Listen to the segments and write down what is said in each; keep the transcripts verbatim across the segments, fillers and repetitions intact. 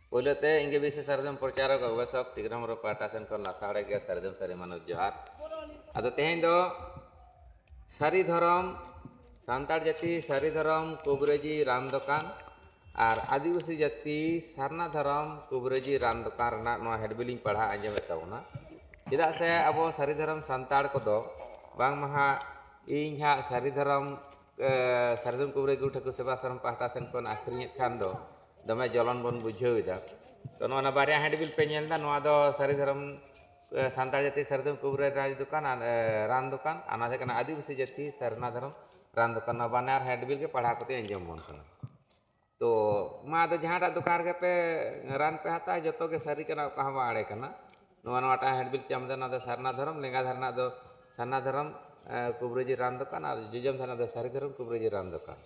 ᱯᱳᱭᱞᱳ ᱛᱮ ᱤᱧ ᱜᱮ ᱵᱤᱥᱮᱥ ᱥᱟᱨᱡᱚᱢ ᱯᱨᱚᱪᱟᱨᱚᱠ ᱜᱚᱵᱮᱥᱚᱠ ᱴᱤᱠᱨᱟᱢ ᱦᱮᱢᱵᱨᱚᱢ ᱯᱟᱦᱴᱟ ᱥᱮᱱ ᱠᱷᱚᱱ ᱞᱟᱥᱟᱲᱦᱮᱫ ᱜᱮ ᱥᱟᱨᱡᱚᱢ ᱥᱟᱹᱨᱤ ᱢᱟᱱᱚᱛ ᱡᱚᱦᱟᱨ᱾ ᱟᱫᱚ ᱛᱮᱦᱮᱧ ᱫᱚ ᱥᱟᱹᱨᱤ ᱫᱷᱚᱨᱚᱢ, ᱥᱟᱱᱛᱟᱲ ᱡᱟᱹᱛᱤ ᱥᱟᱹᱨᱤ ᱫᱷᱚᱨᱚᱢ ᱠᱩᱵᱨᱟᱹᱡᱤ ᱨᱟᱱ ᱫᱚᱠᱟᱱ ᱟᱨ ᱟᱹᱫᱤᱵᱟᱹᱥᱤ ᱡᱟᱹᱛᱤ ᱥᱟᱨᱱᱟ ᱫᱷᱚᱨᱚᱢ ᱠᱩᱵᱨᱟᱹᱡᱤ ᱨᱟᱱ ᱫᱚᱠᱟᱱ ᱨᱮᱱᱟᱜ ᱱᱚᱣᱟ ᱦᱮᱰᱵᱤᱞ ᱤᱧ ᱯᱟᱲᱦᱟᱣ ᱟᱸᱡᱚᱢᱮᱫ ᱛᱟᱵᱚᱱᱟ᱾ ᱪᱮᱫᱟᱜ ᱥᱮ ᱟᱵᱚ ᱥᱟᱹᱨᱤ ᱫᱷᱚᱨᱚᱢ ᱥᱟᱱᱛᱟᱲ ᱠᱚᱫᱚ ᱵᱟᱝᱢᱟ ᱦᱟᱸᱜ ᱤᱧ ᱦᱟᱸᱜ ᱥᱟᱹᱨᱤ ᱫᱷᱚᱨᱚᱢ, ᱮ, ᱥᱟᱨᱡᱚᱢ ᱠᱩᱵᱨᱟᱹᱡᱤ ᱜᱩᱨᱩ ᱴᱷᱟᱹᱠᱩᱨ ᱥᱮᱵᱟ ᱥᱟᱨᱚᱢ ᱯᱟᱦᱴᱟ ᱥᱮᱱ ᱠᱷᱚᱱ ᱟᱹᱠᱷᱨᱤᱧᱮᱫ ᱠᱷᱟᱱ ᱫᱚ ᱫᱚᱢᱮ ᱡᱚᱞᱚᱱ ᱵᱚᱱ ᱵᱩᱡᱷᱟᱹᱣ ᱮᱫᱟ᱾ ᱛᱚ, ᱱᱚᱜᱼᱚ ᱱᱚᱣᱟ ᱵᱟᱨᱭᱟ ᱦᱮᱰᱵᱤᱞ ᱯᱮ ᱧᱮᱞ ᱮᱫᱟ, ᱱᱚᱣᱟ ᱫᱚ ᱥᱟᱹᱨᱤ ᱫᱷᱚᱨᱚᱢ, ᱮ, ᱥᱟᱱᱛᱟᱲ ᱡᱟᱹᱛᱤ ᱥᱟᱨᱡᱚᱢ ᱠᱩᱵᱨᱟᱹᱡᱤ ᱨᱟᱱ ᱫᱚᱠᱟᱱ ᱟᱨ, ᱮ, ᱨᱟᱱ ᱫᱚᱠᱟᱱ, ᱟᱨ ᱱᱚᱣᱟ ᱫᱚ ᱦᱩᱭᱩᱜ ᱠᱟᱱᱟ ᱟᱹᱫᱤᱵᱟᱹᱥᱤ ᱡᱟᱹᱛᱤ ᱥᱟᱨᱱᱟ ᱫᱷᱚᱨᱚᱢ ᱨᱟᱱ ᱫᱚᱠᱟᱱ᱾ ᱱᱚᱣᱟ ᱵᱟᱱᱟᱨ ᱦᱮᱰᱵᱤᱞ ᱜᱮ ᱯᱟᱲᱦᱟᱣ ᱠᱟᱛᱮ ᱟᱸᱡᱚᱢ ᱵᱚᱱ ᱠᱟᱱᱟ᱾ ᱛᱚ, ᱢᱟ ᱟᱫᱚ ᱡᱟᱦᱟᱸᱴᱟᱜ ᱫᱚᱠᱟᱱ ᱨᱮᱜᱮ ᱯᱮ ᱨᱟᱱ ᱯᱮ ᱦᱟᱛᱟᱣᱟ, ᱡᱚᱛᱚ ᱜᱮ ᱥᱟᱹᱨᱤ ᱠᱟᱱᱟ, ᱚᱠᱟ ᱦᱚᱸ ᱵᱟᱝ ᱮᱲᱮ ᱠᱟᱱᱟ᱾ ᱱᱚᱣᱟ, ᱱᱚᱣᱟᱴᱟᱜ ᱦᱮᱰᱵᱤᱞ ᱪᱟᱢ ᱮᱫᱟ, ᱱᱚᱣᱟ ᱫᱚ ᱥᱟᱨᱱᱟ ᱫᱷᱚᱨᱚᱢ, ᱞᱮᱸᱜᱟ ᱫᱷᱟᱨᱮ ᱨᱮᱱᱟᱜ ᱫᱚ ᱥᱟᱨᱱᱟ ᱫᱷᱚᱨᱚᱢ, ᱮ, ᱠᱩᱵᱨᱟᱹᱡᱤ ᱨᱟᱱ ᱫᱚᱠᱟᱱ, ᱟᱨ ᱡᱚᱡᱚᱢ ᱫᱷᱟᱨᱮ ᱨᱮᱱᱟᱜ ᱫᱚ ᱥᱟᱹᱨᱤ ᱫᱷᱚᱨᱚᱢ ᱠᱩᱵᱨᱟᱹᱡᱤ ᱨᱟᱱ ᱫᱚᱠᱟᱱ᱾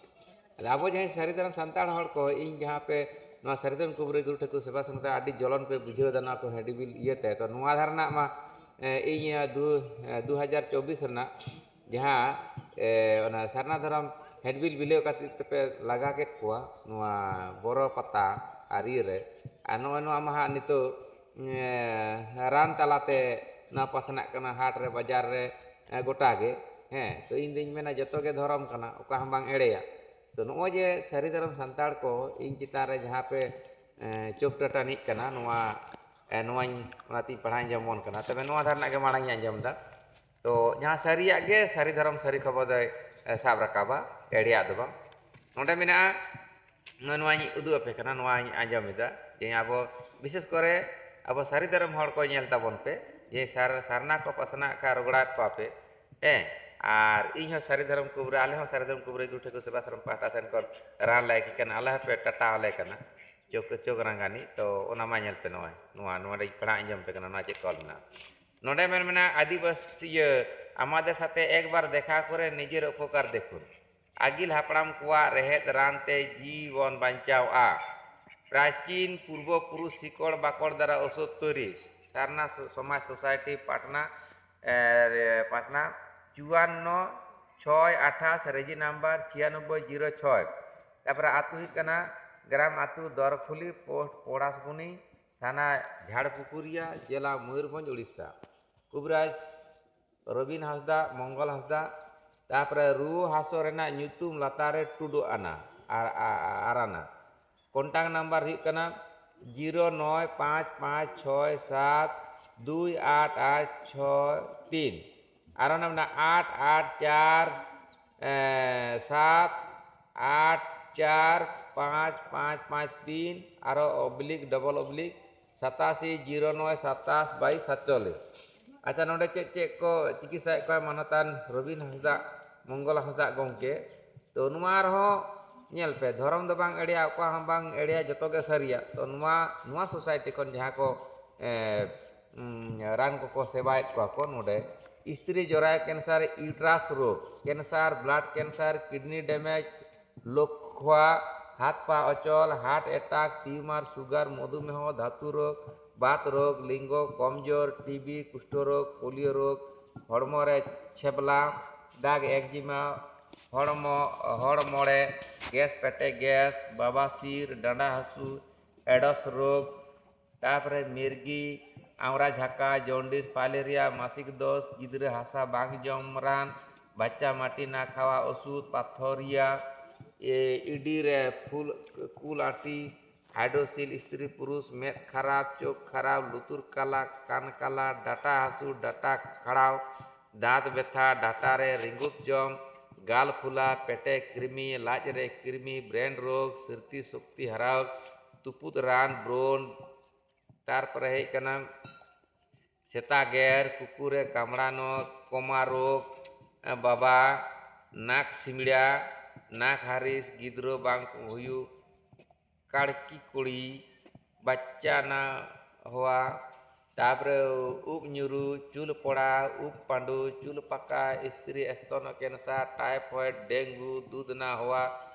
ᱟᱫᱚ ᱟᱵᱚ ᱡᱟᱦᱟᱸᱭ ᱥᱟᱹᱨᱤ ᱫᱷᱚᱨᱚᱢ ᱥᱟᱱᱛᱟᱲ ᱦᱚᱲ ᱠᱚ, ᱤᱧ ᱡᱟᱦᱟᱸ ᱯᱮ ᱱᱚᱣᱟ ᱥᱟᱹᱨᱤ ᱫᱷᱚᱨᱚᱢ ᱠᱩᱵᱨᱟᱹᱡᱤ ᱜᱩᱨᱩ ᱴᱷᱟᱹᱠᱩᱨ ᱥᱮᱵᱟ ᱥᱚᱝᱥᱛᱷᱟ ᱟᱹᱰᱤ ᱡᱚᱞᱚᱱ ᱯᱮ ᱵᱩᱡᱷᱟᱹᱣ ᱮᱫᱟ ᱱᱚᱣᱟ ᱠᱚ ᱦᱮᱰᱵᱤᱞ ᱤᱭᱟᱹᱛᱮ, ᱛᱚ ᱱᱚᱣᱟ ᱫᱷᱟᱨᱮ ᱨᱮᱱᱟᱜ ᱢᱟ, ᱮ, ᱤᱧ, ᱮ, ᱫᱩ, ᱮ, ᱫᱩ ᱦᱟᱡᱟᱨ ᱪᱚᱵᱵᱤᱥ ᱨᱮᱱᱟᱜ ᱡᱟᱦᱟᱸ, ᱮ, ᱚᱱᱟ ᱥᱟᱨᱱᱟ ᱫᱷᱚᱨᱚᱢ ᱦᱮᱰᱵᱤᱞ ᱵᱤᱞᱟᱹᱣ ᱠᱟᱛᱮ ᱛᱮᱯᱮ ᱞᱟᱜᱟ ᱠᱮᱫ ᱠᱚᱣᱟ ᱱᱚᱣᱟ ᱵᱚᱨᱚ ᱯᱟᱛᱟ ᱟᱨ ᱤᱭᱟᱹ ᱨᱮ, ᱟᱨ ᱱᱚᱜᱼᱚᱭ ᱱᱚᱣᱟ ᱢᱟ ᱦᱟᱸᱜ ᱱᱤᱛᱚᱜ, ᱮ, ᱨᱟᱱ ᱛᱟᱞᱟᱛᱮ ᱱᱚᱣᱟ ᱯᱟᱥᱱᱟᱜ ᱠᱟᱱᱟ ᱦᱟᱴ ᱨᱮ, ᱵᱟᱡᱟᱨ ᱨᱮ, ᱮ, ᱜᱚᱴᱟ ᱜᱮ᱾ ᱦᱮᱸ, ᱛᱚ ᱤᱧ ᱫᱩᱧ ᱢᱮᱱᱟ ᱡᱚᱛᱚ ᱜᱮ ᱫᱷᱚᱨᱚᱢ ᱠᱟᱱᱟ, ᱚᱠᱟ ᱦᱚᱸ ᱵᱟᱝ ᱮᱲᱮᱭᱟ᱾ ᱛᱚ ᱱᱚᱜᱼᱚᱭ ᱡᱮ ᱥᱟᱹᱨᱤ ᱫᱷᱚᱨᱚᱢ ᱥᱟᱱᱛᱟᱲ ᱠᱚ ᱤᱧ ᱪᱮᱛᱟᱱ ᱨᱮ ᱡᱟᱦᱟᱸ ᱯᱮ, ᱮ, ᱪᱳᱯ ᱴᱟᱴᱟᱱᱤᱜ ᱠᱟᱱᱟ, ᱱᱚᱣᱟ, ᱮ, ᱱᱚᱣᱟᱧ, ᱚᱱᱟᱛᱤᱧ ᱯᱟᱲᱦᱟᱣ ᱟᱸᱡᱚᱢ ᱟᱵᱚᱱ ᱠᱟᱱᱟ᱾ ᱛᱚᱵᱮ ᱱᱚᱣᱟ ᱫᱷᱟᱨᱮ ᱨᱮᱱᱟᱜ ᱜᱮ ᱢᱟᱲᱟᱝ ᱤᱧ ᱟᱸᱡᱚᱢ ᱮᱫᱟ᱾ ᱛᱚ ᱡᱟᱦᱟᱸ ᱥᱟᱹᱨᱤᱭᱟᱜ ᱜᱮ ᱥᱟᱹᱨᱤ ᱫᱷᱚᱨᱚᱢ ᱥᱟᱹᱨᱤ ᱠᱷᱚᱵᱚᱨ ᱫᱚᱭ, ᱮ, ᱥᱟᱵ ᱨᱟᱠᱟᱵᱟ, ᱮᱲᱮᱭᱟᱜ ᱫᱚ ᱵᱟᱝ᱾ ᱱᱚᱰᱮ ᱢᱮᱱᱟᱜᱼᱟ, ᱱᱚᱣᱟ, ᱱᱚᱣᱟᱧ ᱩᱫᱩᱜ ᱟᱯᱮ ᱠᱟᱱᱟ, ᱱᱚᱣᱟᱧ ᱟᱸᱡᱚᱢ ᱮᱫᱟ ᱡᱮ ᱟᱵᱚ ᱵᱤᱥᱮᱥ ᱠᱚᱨᱮ ᱟᱵᱚ ᱥᱟᱹᱨᱤ ᱫᱷᱚᱨᱚᱢ ᱦᱚᱲ ᱠᱚ ᱧᱮᱞ ᱛᱟᱵᱚᱱ ᱯᱮ, ᱡᱮ ᱥᱟᱨ-, ᱥᱟᱨᱱᱟ ᱠᱚ ᱯᱟᱥᱱᱟᱜ ᱠᱟᱱ ᱨᱚᱜᱚᱲᱟᱣᱮᱫ ᱠᱚᱣᱟ ᱯᱮ, ᱦᱮᱸ, ᱟᱨ ᱤᱧ ᱦᱚᱸ ᱥᱟᱹᱨᱤ ᱫᱷᱚᱨᱚᱢ ᱠᱩᱵᱨᱟᱹ, ᱟᱞᱮ ᱦᱚᱸ ᱥᱟᱹᱨᱤ ᱫᱷᱚᱨᱚᱢ ᱠᱩᱵᱨᱟᱹ ᱜᱩᱨᱩ ᱴᱷᱟᱹᱠᱩᱨ ᱥᱮᱵᱟ ᱥᱟᱨᱚᱢ ᱯᱟᱦᱴᱟ ᱥᱮᱱ ᱠᱷᱚᱱ ᱨᱟᱱ ᱞᱮ ᱟᱹᱜᱩ ᱠᱟᱱᱟ, ᱟᱞᱮ ᱦᱚᱸᱯᱮ ᱴᱟᱴᱟ ᱟᱞᱮ ᱠᱟᱱᱟ, ᱪᱳᱠ, ᱪᱳᱠ ᱨᱟᱝᱜᱟᱱᱤ᱾ ᱛᱚ ᱚᱱᱟ ᱢᱟ ᱧᱮᱞ ᱯᱮ, ᱱᱚᱜᱼᱚᱭ ᱱᱚᱣᱟ, ᱱᱚᱰᱮᱧ ᱯᱟᱲᱦᱟᱣ ᱟᱸᱡᱚᱢ ᱯᱮ ᱠᱟᱱᱟ, ᱱᱚᱣᱟ ᱪᱮᱫ ᱠᱚ ᱚᱞ ᱢᱮᱱᱟᱜᱼᱟ᱾ ᱱᱚᱰᱮ ᱢᱮᱱ ᱢᱮᱱᱟᱜᱼᱟ, ᱟᱹᱫᱤᱵᱟᱹᱥᱤ, ᱤᱭᱟᱹ, ᱟᱢᱟᱫᱮᱨ ᱥᱟᱛᱮ ᱮᱠᱵᱟᱨ ᱫᱮᱠᱷᱟ ᱠᱚᱨᱮ ᱱᱤᱡᱮᱨ ᱩᱯᱚᱠᱟᱨ ᱫᱮᱠᱷᱩᱱ᱾ ᱟᱹᱜᱤᱞ ᱦᱟᱯᱲᱟᱢ ᱠᱚᱣᱟᱜ ᱨᱮᱦᱮᱫ ᱨᱟᱱ ᱛᱮ ᱡᱤᱣᱤ ᱵᱚᱱ ᱵᱟᱧᱪᱟᱣᱼᱟ᱾ ᱯᱨᱟᱪᱤᱱ ᱯᱩᱨᱵᱚ ᱯᱩᱨᱩᱥ ᱥᱤᱠᱚᱲ ᱵᱟᱠᱚᱲ ᱫᱟᱨᱟ ᱳᱥᱳᱫ ᱛᱚᱭᱨᱤ᱾ ᱥᱟᱨᱱᱟ ᱥᱚ-, ᱥᱚᱢᱟᱡᱽ ᱥᱳᱥᱟᱭᱴᱤ ᱯᱟᱴᱱᱟ, ᱮ, ᱯᱟᱴᱱᱟ ᱪᱩᱣᱟᱱᱱᱚ ᱪᱷᱚᱭ ᱟᱴᱷᱟᱥ, ᱨᱮᱡᱤ ᱱᱟᱢᱵᱟᱨ ᱪᱷᱤᱭᱟᱱᱚᱵᱵᱳᱭ ᱡᱤᱨᱳ ᱪᱷᱚᱭ᱾ ᱛᱟᱨᱯᱚᱨᱮ ᱟᱹᱛᱩ ᱦᱩᱭᱩᱜ ᱠᱟᱱᱟ ᱜᱨᱟᱢ ᱟᱹᱛᱩ ᱫᱚᱨᱠᱷᱩᱞᱤ, ᱯᱳᱥᱴ ᱯᱚᱲᱟᱥᱵᱩᱱᱤ, ᱛᱷᱟᱱᱟ ᱡᱷᱟᱲᱯᱩᱠᱩᱨᱤᱭᱟ, ᱡᱮᱞᱟ ᱢᱚᱭᱩᱨᱵᱷᱚᱸᱡᱽ, ᱩᱲᱤᱥᱥᱟ᱾ ᱠᱩᱵᱤᱨᱟᱡᱽ ᱨᱚᱵᱤᱱ ᱦᱟᱸᱥᱫᱟ, ᱢᱚᱝᱜᱚᱞ ᱦᱟᱸᱥᱫᱟ, ᱛᱟᱯᱚᱨᱮ ᱨᱩᱣᱟᱹ ᱦᱟᱹᱥᱩ ᱨᱮᱱᱟᱜ ᱧᱩᱛᱩᱢ ᱞᱟᱛᱟᱨ ᱨᱮ ᱴᱩᱰᱩ ᱟᱱᱟ ᱟᱨ ᱟᱨᱟᱱᱟ᱾ ᱠᱚᱱᱴᱟᱠᱴ ᱱᱟᱢᱵᱟᱨ ᱦᱩᱭᱩᱜ ᱠᱟᱱᱟ ᱡᱤᱨᱳ ᱱᱚᱭ ᱯᱟᱸᱪ ᱯᱟᱸᱪ ᱪᱷᱚᱭ ᱥᱟᱛ ᱫᱩᱭ ᱟᱴ ᱟᱴ ᱪᱷᱚᱭ ᱛᱤᱱ᱾ ᱟᱨ ᱚᱱᱟ ᱢᱮᱱᱟᱜᱼᱟ ᱟᱴ ᱟᱴ ᱪᱟᱨ ᱥᱟᱛ ᱟᱴ ᱪᱟᱨ ᱯᱟᱸᱪ ᱯᱟᱸᱪ ᱯᱟᱸᱪ ᱛᱤᱱ, ᱟᱨᱚ ᱚᱵᱽᱞᱤᱠ ᱰᱚᱵᱚᱞ ᱚᱵᱽᱞᱤᱠ ᱥᱟᱛᱟᱥᱤ ᱡᱤᱨᱳ ᱱᱚᱭ ᱥᱟᱛᱟᱥ ᱵᱟᱭᱤᱥ ᱥᱟᱛᱪᱚᱞᱞᱤᱥ᱾ ᱟᱪᱪᱷᱟ, ᱱᱚᱰᱮ ᱪᱮᱫ ᱪᱮᱫ ᱠᱚ ᱪᱤᱠᱤᱛᱥᱟᱭᱮᱫ ᱠᱚᱣᱟ ᱢᱟᱱᱚᱛᱟᱱ ᱨᱚᱵᱤᱱ ᱦᱟᱸᱥᱫᱟᱜ, ᱢᱚᱝᱜᱚᱞ ᱦᱟᱸᱥᱫᱟᱜ ᱜᱚᱢᱠᱮ? ᱛᱚ ᱱᱚᱣᱟ ᱨᱮᱦᱚᱸ ᱧᱮᱞ ᱯᱮ, ᱫᱷᱚᱨᱚᱢ ᱫᱚ ᱵᱟᱝ ᱮᱲᱮᱭᱟ, ᱚᱠᱟ ᱦᱚᱸ ᱵᱟᱝ ᱮᱲᱮᱭᱟ, ᱡᱚᱛᱚ ᱜᱮ ᱥᱟᱹᱨᱤᱭᱟ᱾ ᱛᱚ ᱱᱚᱣᱟ, ᱱᱚᱣᱟ ᱥᱳᱥᱟᱭᱴᱤ ᱠᱷᱚᱱ ᱡᱟᱦᱟᱸ ᱠᱚ, ᱮ, ᱩᱢ, ᱨᱟᱱ ᱠᱚᱠᱚ ᱥᱮᱵᱟᱭᱮᱫ ᱠᱚᱣᱟ ᱠᱚ ᱱᱚᱰᱮ, ᱥᱛᱨᱤ ᱡᱚᱨᱟᱭ ᱠᱮᱱᱥᱟᱨ, ᱤᱭᱩᱴᱨᱟᱥ ᱨᱳᱜᱽ, ᱠᱮᱱᱥᱟᱨ, ᱵᱞᱟᱰ ᱠᱮᱱᱥᱟᱨ, ᱠᱤᱰᱱᱤ ᱰᱮᱢᱮᱡᱽ, ᱞᱚᱠᱷᱣᱟ, ᱦᱟᱛ ᱯᱟ ᱚᱪᱚᱞ, ᱦᱟᱨᱴ ᱮᱴᱟᱠ, ᱴᱤᱭᱩᱢᱟᱨ, ᱥᱩᱜᱟᱨ, ᱢᱚᱫᱷᱩᱢᱮᱦᱚ, ᱫᱷᱟᱹᱛᱩ ᱨᱳᱜᱽ, ᱵᱟᱛ ᱨᱳᱜᱽ, ᱞᱤᱝᱜᱚ ᱠᱚᱢᱡᱳᱨ, ᱴᱤᱵᱤ, ᱠᱩᱥᱴᱷᱚ ᱨᱳᱜᱽ, ᱯᱳᱞᱤᱭᱳ ᱨᱳᱜᱽ, ᱦᱚᱲᱢᱚ ᱨᱮ ᱪᱷᱮᱵᱽᱞᱟ ᱫᱟᱜᱽ, ᱮᱠᱡᱤᱢᱟ, ᱦᱚᱲᱢᱚ, ᱦᱚᱲᱢᱚ ᱨᱮ ᱜᱮᱥ, ᱯᱮᱴᱮ ᱜᱮᱥ, ᱵᱟᱵᱟᱥᱤᱨ, ᱰᱟᱸᱰᱟ ᱦᱟᱹᱥᱩ, ᱮᱰᱚᱥ ᱨᱳᱜᱽ, ᱛᱟᱯᱚᱨᱮ ᱢᱤᱨᱜᱤ, ᱟᱢᱲᱟ ᱡᱷᱟᱠᱟ, ᱡᱚᱱᱰᱤᱥ, ᱯᱟᱭᱞᱮᱨᱤᱭᱟ, ᱢᱟᱥᱤᱠ ᱫᱳᱥ, ᱜᱤᱫᱽᱨᱟᱹ ᱦᱟᱥᱟ ᱵᱟᱝ ᱡᱚᱢ ᱨᱟᱱ, ᱵᱟᱪᱪᱟ ᱢᱟᱴᱤ ᱱᱟ ᱠᱷᱟᱣᱟ ᱚᱥᱩᱫ, ᱯᱟᱛᱷᱚᱨᱤᱭᱟ, ᱮ, ᱤᱰᱤ ᱨᱮ ᱯᱷᱩᱞ ᱠᱩᱞ ᱟᱹᱴᱤ, ᱦᱟᱭᱰᱨᱳᱥᱤᱞ, ᱥᱛᱨᱤ ᱯᱩᱨᱩᱥ, ᱢᱮᱫ ᱠᱷᱟᱨᱟᱯ, ᱪᱳᱠ ᱠᱷᱟᱨᱟᱯ, ᱞᱩᱛᱩᱨ ᱠᱟᱞᱟ, ᱠᱟᱱ ᱠᱟᱞᱟ, ᱰᱟᱴᱟ ᱦᱟᱹᱥᱩ, ᱰᱟᱴᱟ ᱠᱷᱟᱲᱟᱣ, ᱫᱟᱸᱛ ᱵᱮᱛᱷᱟ, ᱰᱟᱴᱟ ᱨᱮ ᱨᱤᱸᱜᱩᱫ ᱡᱚᱢ, ᱜᱟᱞ ᱯᱷᱩᱞᱟ, ᱯᱮᱴᱮ ᱠᱨᱤᱢᱤ, ᱞᱟᱡ ᱨᱮ ᱠᱨᱤᱢᱤ, ᱵᱨᱮᱱ ᱨᱳᱜᱽ, ᱥᱨᱤᱛᱤ ᱥᱚᱠᱛᱤ ᱦᱟᱨᱟᱣ, ᱛᱩᱯᱩᱫ ᱨᱟᱱ, ᱵᱨᱳᱱ, ᱛᱟᱨᱯᱚᱨᱮ ᱦᱮᱡ ᱠᱟᱱᱟ ᱥᱮᱛᱟ ᱜᱮᱨ, ᱠᱩᱠᱩᱨᱮ ᱠᱟᱢᱲᱟᱱᱚ, ᱠᱚᱢᱟ ᱨᱳᱜᱽ, ᱵᱟᱵᱟ, ᱱᱟᱠ ᱥᱤᱢᱲᱟ, ᱱᱟᱠ ᱦᱟᱹᱨᱤᱥ, ᱜᱤᱫᱽᱨᱟᱹ ᱵᱟᱝ ᱦᱩᱭᱩᱜ, ᱠᱟᱲᱠᱤ ᱠᱩᱲᱤ, ᱵᱟᱪᱪᱟ ᱱᱟ ᱦᱚᱣᱟ, ᱛᱟᱯᱚᱨᱮ ᱩᱵ ᱧᱩᱨᱩ, ᱪᱩᱞ ᱯᱚᱲᱟ, ᱩᱵ ᱯᱟᱸᱰᱩ, ᱪᱩᱞ ᱯᱟᱠᱟ, ᱥᱛᱨᱤ ᱥᱛᱚᱱ ᱠᱮᱱᱥᱟᱨ, ᱴᱟᱭᱯᱷᱚᱭᱮᱰ, ᱰᱮᱝᱜᱩ, ᱫᱩᱫᱷ ᱱᱟ ᱦᱚᱣᱟ,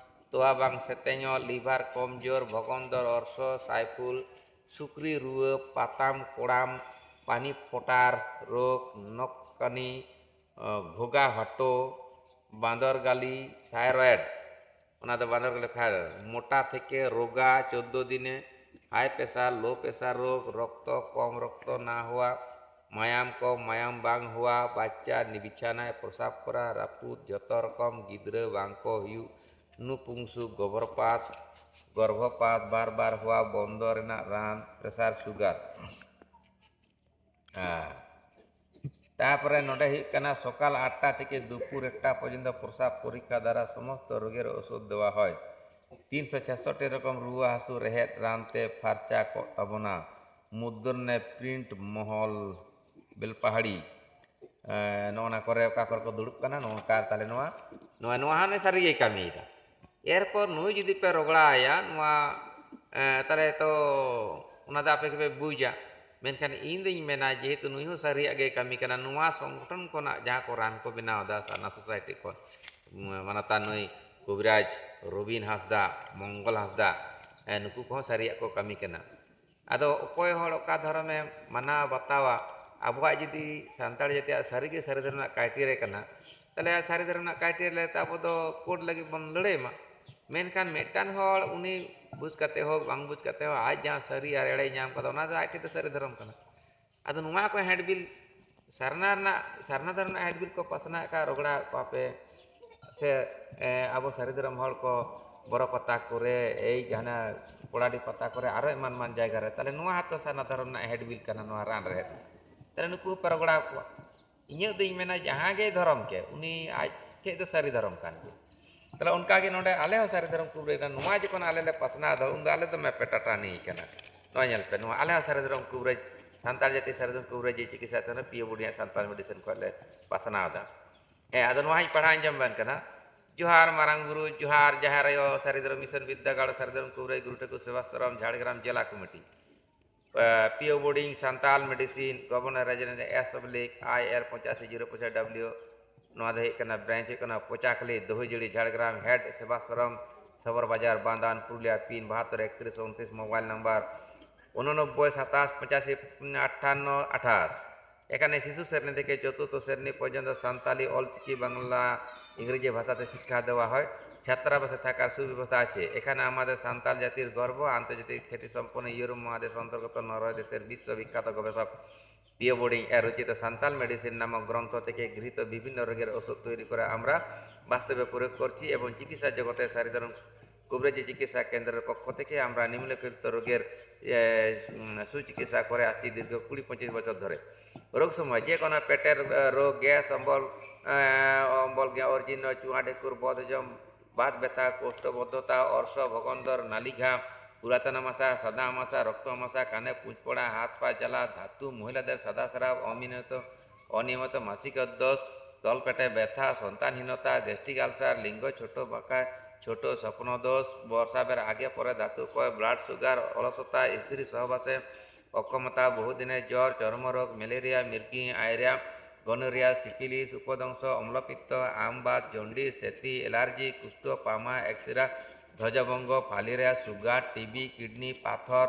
ᱛᱚᱣᱟ ᱵᱟᱝ ᱥᱮᱛᱮᱧᱚᱜ, ᱞᱤᱵᱷᱟᱨ ᱠᱚᱢᱡᱳᱨ, ᱵᱷᱚᱜᱚᱱᱫᱚᱨ ᱚᱨᱥᱚ, ᱥᱟᱭᱯᱷᱩᱞ, ᱥᱩᱠᱨᱤ ᱨᱩᱣᱟᱹ, ᱯᱟᱛᱟᱢ ᱠᱚᱲᱟᱢ, ᱯᱟᱱᱤ ᱯᱷᱚᱴᱟᱨ ᱨᱳᱜᱽ, ᱱᱚᱠᱠᱟᱱᱤ, ᱜᱷᱳᱜᱟ ᱦᱚᱴᱳ, ᱵᱟᱸᱫᱚᱨ ᱜᱟᱞᱤ, ᱛᱷᱟᱭᱨᱚᱭᱮᱰ᱾ ᱚᱱᱟ ᱫᱚ ᱵᱟᱸᱫᱚᱨ ᱜᱮᱞᱮ ᱯᱷᱮᱰ᱾ ᱢᱚᱴᱟ ᱛᱷᱮᱠᱮ ᱨᱳᱜᱟ ᱪᱳᱫᱽᱫᱳ ᱫᱤᱱᱮ, ᱦᱟᱭ ᱯᱨᱮᱥᱟᱨ, ᱞᱳ ᱯᱨᱮᱥᱟᱨ ᱨᱳᱜᱽ, ᱨᱚᱠᱛᱚ ᱠᱚᱢ ᱨᱚᱠᱛᱚ ᱱᱟ ᱦᱩᱣᱟ, ᱢᱟᱭᱟᱢ ᱠᱚᱢ ᱢᱟᱭᱟᱢ ᱵᱟᱝ ᱦᱩᱣᱟ, ᱵᱟᱪᱪᱟ ᱵᱤᱪᱷᱟᱱᱟᱭ ᱯᱨᱚᱥᱟᱵ ᱠᱚᱨᱟ ᱨᱟᱹᱯᱩᱫ, ᱡᱚᱛᱚ ᱨᱚᱠᱚᱢ ᱜᱤᱫᱽᱨᱟᱹ ᱵᱟᱝ ᱠᱚ ᱦᱩᱭᱩᱜ, ᱱᱩᱯᱩᱝᱥᱩᱠ, ᱜᱚᱵᱷᱚᱨᱯᱟᱛ, ᱜᱚᱨᱵᱷᱚᱯᱟᱛ ᱵᱟᱨ ᱵᱟᱨ ᱦᱩᱣᱟ, ᱵᱚᱱᱫᱚ ᱨᱮᱱᱟᱜ ᱨᱟᱱ, ᱯᱨᱮᱥᱟᱨ ᱥᱩᱜᱟᱨ᱾ ᱦᱮᱸ᱾ ᱛᱟᱯᱚᱨᱮ ᱱᱚᱰᱮ ᱦᱩᱭᱩᱜ ᱠᱟᱱᱟ ᱥᱚᱠᱟᱞ ᱟᱴᱴᱟ ᱛᱷᱮᱠᱮ ᱫᱩᱯᱩᱨ ᱮᱠᱴᱟ ᱯᱚᱨᱡᱚᱱᱛᱚ ᱯᱨᱚᱥᱟᱵ ᱯᱚᱨᱤᱠᱠᱷᱟ ᱫᱟᱨᱟ ᱥᱚᱢᱚᱥᱛᱚ ᱨᱳᱜᱮᱨ ᱳᱥᱩᱫᱷ ᱫᱮᱣᱟ ᱦᱚᱭ᱾ ᱛᱤᱱᱥᱚ ᱪᱷᱮᱥᱚᱴᱴᱤ ᱨᱚᱠᱚᱢ ᱨᱩᱣᱟᱹ ᱦᱟᱹᱥᱩ ᱨᱮᱦᱮᱫ ᱨᱟᱱ ᱛᱮ ᱯᱷᱟᱨᱪᱟ ᱠᱚᱜ ᱛᱟᱵᱚᱱᱟ᱾ ᱢᱩᱫᱽᱫᱚᱨᱱᱮ ᱯᱨᱤᱱᱴ ᱢᱚᱦᱚᱞ ᱵᱮᱞᱯᱟᱦᱟᱲᱤ᱾ ᱮᱸ, ᱱᱚᱜᱼᱚ ᱱᱟ ᱠᱚᱨᱮ ᱚᱠᱟ ᱠᱚᱨᱮ ᱠᱚ ᱫᱩᱲᱩᱵ ᱠᱟᱱᱟ, ᱱᱚᱝᱠᱟ ᱛᱟᱦᱞᱮ ᱱᱚᱣᱟ, ᱱᱚᱣᱟ, ᱱᱚᱣᱟ ᱦᱚᱸ ᱱᱩᱭ ᱥᱟᱹᱨᱤ ᱜᱮᱭ ᱠᱟᱹᱢᱤᱭᱮᱫᱟ᱾ ᱮᱨᱯᱚᱨ ᱱᱩᱭ ᱡᱩᱫᱤ ᱯᱮ ᱨᱚᱜᱽᱲᱟᱣᱟᱭᱟ, ᱱᱚᱣᱟ, ᱮᱸ, ᱛᱟᱦᱞᱮ ᱛᱚ ᱚᱱᱟ ᱫᱚ ᱟᱯᱮ ᱜᱮᱯᱮ ᱵᱩᱡᱟ᱾ ᱢᱮᱱᱠᱷᱟᱱ ᱤᱧ ᱫᱩᱧ ᱢᱮᱱᱟ, ᱡᱮᱦᱮᱛᱩ ᱱᱩᱭ ᱦᱚᱸ ᱥᱟᱹᱨᱤᱭᱟᱜ ᱜᱮᱭ ᱠᱟᱹᱢᱤ ᱠᱟᱱᱟ, ᱱᱚᱣᱟ ᱥᱚᱝᱜᱚᱴᱷᱚᱱ ᱠᱷᱚᱱᱟᱜ ᱡᱟᱦᱟᱸ ᱠᱚ ᱨᱟᱱ ᱠᱚ ᱵᱮᱱᱟᱣ ᱮᱫᱟ, ᱥᱟᱨᱱᱟ ᱥᱳᱥᱟᱭᱴᱤ ᱠᱷᱚᱱ, ᱢᱟᱱᱚᱛᱟᱱ ᱱᱩᱭ ᱠᱚᱵᱤᱨᱟᱡᱽ ᱨᱚᱵᱤᱱ ᱦᱟᱸᱥᱫᱟ, ᱢᱚᱝᱜᱚᱞ ᱦᱟᱸᱥᱫᱟ, ᱮᱸ, ᱱᱩᱠᱩ ᱠᱚᱦᱚᱸ ᱥᱟᱹᱨᱤᱭᱟᱜ ᱠᱚ ᱠᱟᱹᱢᱤ ᱠᱟᱱᱟ᱾ ᱟᱫᱚ ᱚᱠᱚᱭ ᱦᱚᱲ ᱚᱠᱟ ᱫᱷᱚᱨᱚᱢᱮ ᱢᱟᱱᱟᱣ ᱵᱟᱛᱟᱣᱟ, ᱟᱵᱚᱣᱟᱜ ᱡᱩᱫᱤ ᱥᱟᱱᱛᱟᱲ ᱡᱟᱹᱛᱤᱭᱟᱜ ᱥᱟᱹᱨᱤᱜᱮ ᱥᱟᱹᱨᱤ ᱫᱷᱚᱨᱚᱢ ᱨᱮᱱᱟᱜ criteria ᱠᱟᱱᱟ, ᱛᱟᱦᱞᱮ ᱥᱟᱹᱨᱤ ᱫᱷᱚᱨᱚᱢ ᱨᱮᱱᱟᱜ criteria ᱞᱮᱠᱟᱛᱮ ᱟᱵᱚ ᱫᱚ code ᱞᱟᱹᱜᱤᱫ ᱵᱚᱱ ᱞᱟᱹᱲᱦᱟᱹᱭ ᱢᱟ᱾ ᱢᱮᱱᱠᱷᱟᱱ ᱢᱤᱫᱴᱟᱝ ᱦᱚᱲ ᱩᱱᱤ ᱵᱩᱡᱽ ᱠᱟᱛᱮ ᱦᱳᱠ ᱵᱟᱝ ᱵᱩᱡᱽ ᱠᱟᱛᱮ ᱦᱳᱠ, ᱟᱡ ᱡᱟᱦᱟᱸ ᱥᱟᱹᱨᱤ ᱟᱨ ᱮᱲᱮᱭ ᱧᱟᱢ ᱠᱟᱫᱟ, ᱚᱱᱟ ᱫᱚ ᱟᱡ ᱴᱷᱮᱱ ᱫᱚ ᱥᱟᱹᱨᱤ ᱫᱷᱚᱨᱚᱢ ᱠᱟᱱᱟ᱾ ᱟᱫᱚ ᱱᱚᱣᱟ ᱠᱚ ᱦᱮᱱᱰᱵᱤᱞ, ᱥᱟᱨᱱᱟ ᱨᱮᱱᱟᱜ, ᱥᱟᱨᱱᱟ ᱫᱷᱚᱨᱚᱢ ᱨᱮᱱᱟᱜ ᱦᱮᱱᱰᱵᱤᱞ ᱠᱚ ᱯᱟᱥᱱᱟᱣᱮᱫ ᱠᱷᱟᱱ ᱨᱚᱜᱽᱲᱟ ᱠᱚᱣᱟ ᱯᱮ ᱥᱮ, ᱮ, ᱟᱵᱚ ᱥᱟᱹᱨᱤ ᱫᱷᱚᱨᱚᱢ ᱦᱚᱲ ᱠᱚ ᱵᱚᱨᱚ ᱯᱟᱛᱟ ᱠᱚᱨᱮ, ᱮᱭ ᱦᱟᱱᱟ ᱯᱚᱲᱟᱰᱤ ᱯᱟᱛᱟ ᱠᱚᱨᱮ, ᱟᱨᱚ ᱮᱢᱟᱱ ᱮᱢᱟᱱ ᱡᱟᱭᱜᱟ ᱨᱮ, ᱛᱟᱦᱞᱮ ᱱᱚᱣᱟ ᱦᱚᱸᱛᱚ ᱥᱟᱨᱱᱟ ᱫᱷᱚᱨᱚᱢ ᱨᱮᱱᱟᱜ ᱦᱮᱱᱰᱵᱤᱞ ᱠᱟᱱᱟ, ᱱᱚᱣᱟ ᱨᱟᱱ ᱨᱮᱦᱮᱫ᱾ ᱛᱟᱦᱞᱮ ᱱᱩᱠᱩ ᱦᱚᱸᱯᱮ ᱨᱚᱜᱽᱲᱟ ᱠᱚᱣᱟ᱾ ᱤᱧᱟᱹᱜ ᱫᱚᱧ ᱢᱮᱱᱟ, ᱡᱟᱦᱟᱸ ᱜᱮ ᱫᱷᱚᱨᱚᱢ ᱜᱮ, ᱩᱱᱤ ᱟᱡ ᱴᱷᱮᱡ ᱫᱚ ᱥᱟᱹᱨᱤ ᱫᱷᱚᱨᱚᱢ ᱠᱟᱱ ᱜᱮᱭᱟ᱾ ᱛᱟᱦᱞᱮ ᱚᱱᱠᱟ ᱜᱮ ᱱᱚᱰᱮ ᱟᱞᱮ ᱦᱚᱸ ᱥᱟᱹᱨᱤ ᱫᱷᱚᱨᱚᱢ ᱠᱚ ᱞᱟᱹᱭᱫᱟ, ᱱᱚᱣᱟ ᱡᱚᱠᱷᱚᱱ ᱟᱞᱮ ᱞᱮ ᱯᱟᱥᱱᱟᱣ ᱮᱫᱟ, ᱩᱱᱫᱚ ᱟᱞᱮ ᱫᱚ ᱢᱮᱯᱮ ᱴᱟᱴᱟᱱᱤ ᱠᱟᱱᱟ᱾ ᱱᱚᱣᱟ ᱧᱮᱞ ᱯᱮ, ᱱᱚᱣᱟ ᱟᱞᱮ ᱦᱚᱸ ᱥᱟᱹᱨᱤ ᱫᱷᱚᱨᱚᱢ ᱠᱚᱵᱤᱨᱟᱡᱽ, ᱥᱟᱱᱛᱟᱲ ᱡᱟᱹᱛᱤ ᱥᱟᱹᱨᱤ ᱫᱷᱚᱨᱚᱢ ᱠᱚᱵᱤᱨᱟᱡᱽ ᱪᱤᱠᱤᱛᱥᱟ ᱛᱟᱦᱮᱱᱟ, P O boarding Santal medicine ᱠᱷᱚᱱ ᱞᱮ ᱯᱟᱥᱱᱟᱣ ᱮᱫᱟ᱾ ᱦᱮᱸ, ᱟᱫᱚ ᱱᱚᱣᱟ ᱦᱚᱸᱧ ᱯᱟᱲᱦᱟᱣ ᱟᱸᱡᱚᱢ ᱟᱵᱮᱱ ᱠᱟᱱᱟ᱾ ᱡᱚᱦᱟᱨ ᱢᱟᱨᱟᱝ ᱵᱩᱨᱩ, ᱡᱚᱦᱟᱨ ᱡᱟᱦᱮᱨ ᱟᱭᱳ, ᱥᱟᱹᱨᱤ ᱫᱷᱚᱨᱚᱢ ᱢᱤᱥᱚᱱ ᱵᱤᱨᱫᱟᱹᱜᱟᱲ, ᱥᱟᱹᱨᱤ ᱫᱷᱚᱨᱚᱢ ᱠᱚᱵᱤᱨᱟᱡᱽ ᱜᱩᱨᱩ ᱴᱷᱟᱹᱠᱩᱨ ᱥᱮᱵᱟᱥᱨᱚᱢ, ᱡᱷᱟᱲᱜᱨᱟᱢ ᱡᱮᱞᱟ committee. P O boarding, Santal medicine, governor residence, S ᱚᱵᱽᱞᱤᱠ ᱟᱭ ᱮᱞ ᱯᱚᱸᱪᱟᱥᱤ ᱡᱤᱨᱳ ᱯᱚᱸᱪᱟᱥ ᱰᱟᱵᱽᱞᱤᱭᱩ᱾ ᱱᱚᱣᱟ ᱫᱚ ᱦᱩᱭᱩᱜ ᱠᱟᱱᱟ ᱵᱨᱟᱧᱪ ᱦᱩᱭᱩᱜ ᱠᱟᱱᱟ ᱯᱚᱪᱟᱠᱷᱟᱞᱤ, ᱫᱚᱦᱤᱡᱩᱲᱤ, ᱡᱷᱟᱲᱜᱨᱟᱢ, ᱦᱮᱰ ᱥᱮᱵᱟᱥᱨᱚᱢ, ᱥᱚᱵᱚᱨ ᱵᱟᱡᱟᱨ, ᱵᱟᱸᱫᱟᱱ, ᱯᱩᱨᱩᱞᱤᱭᱟ, ᱯᱤᱱ ᱵᱟᱦᱟᱛᱛᱚᱨ ᱮᱠᱛᱨᱤᱥ ᱩᱱᱛᱨᱤᱥ, ᱢᱳᱵᱟᱭᱤᱞ ᱱᱟᱢᱵᱟᱨ ᱩᱱᱚᱱᱚᱵᱵᱳᱭ ᱥᱟᱛᱟᱥ ᱯᱚᱸᱪᱟᱥᱤ ᱟᱴᱷᱟᱱᱱᱚ ᱟᱴᱷᱟᱥ᱾ এখানে শিশু শ্রেণী থেকে চতুর্থ শ্রেণী পর্যন্ত সান্তালি, অলচিকি, বাংলা, ইংরেজি ভাষাতে শিক্ষা দেওয়া হয়। ছাত্রাবাসে থাকার সুব্যবস্থা আছে। এখানে আমাদের সান্তাল জাতির গর্ব, আন্তর্জাতিক খ্যাতিসম্পন্ন ইউরোপ মহাদেশ অন্তর্গত নরওয়ে দেশের বিশ্ববিখ্যাত গবেষক পিও বোর্ডিং এর রচিত সান্তাল মেডিসিন নামক গ্রন্থ থেকে গৃহীত বিভিন্ন রোগের ওষুধ তৈরি করে আমরা বাস্তবে প্রয়োগ করছি এবং চিকিৎসা জগতে সারি ধরন কবিরাজি চিকিৎসা কেন্দ্রের পক্ষ থেকে আমরা নিম্নলিখিত রোগের এ, উম, সুচিকিৎসা করে আসছি দীর্ঘ কুড়ি পঁচিশ বছর ধরে। রোগ সময় যে কোনো পেটের আহ, রোগ, গ্যাস, অম্বল, আহ, অম্বল, গ্যা- অর্জিন, চুয়া, ঢেকুর, বদহজম, বাত ব্যথা, কোষ্ঠবদ্ধতা, অর্শ, ভগন্দর, নালিঘা, পুরাতন আমাশা, সাদা আমাশা, রক্ত আমাশা, কানে পুঁজ পড়া, হাত পা জ্বালা, ধাতু, মহিলাদের সাদা স্রাব, অনিয়মিত অনিয়মিত মাসিক দোষ, তলপেটে ব্যথা, সন্তানহীনতা, গ্যাস্ট্রিক আলসার, লিঙ্গ ছোট বাঁকা, ছোট স্বপ্ন দোষ, প্রস্রাবের আগে পরে ধাতু ক্ষয়, ব্লাড সুগার, অলসতা, স্ত্রী সহবাসে অক্ষমতা, বহুদিনের জ্বর, চর্মরোগ, ম্যালেরিয়া, মৃগী, আয়রিয়া, গনোরিয়া, সিফিলিস, উপদংশ, অম্লপিত্ত, আমবাত, জন্ডিস, সেতি, অ্যালার্জি, কুষ্ঠ, পামা, এক্সিরা, ধ্বজভঙ্গ, ফাইলেরিয়া, সুগার, টিবি, কিডনি পাথর,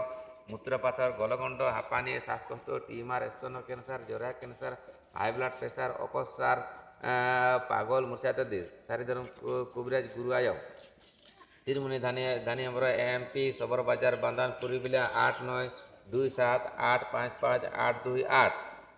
মূত্রপাথর, গলগণ্ড, হাঁপানি, শ্বাসকষ্ট, টিউমার, স্তন ক্যান্সার, জরা ক্যান্সার, হাই ব্লাড প্রেশার, অপসার, আহ, পাগল, মূর্ছা ইত্যাদি। সারি ধরন কু- কবিরাজ গুরু আয়ো। শিরোমণি ধানি ধানি নম্বর এমপি, সবর বাজার, বান্দান, পুরুলিয়া, আট নয় দুই সাত আট পাঁচ পাঁচ আট দুই আট।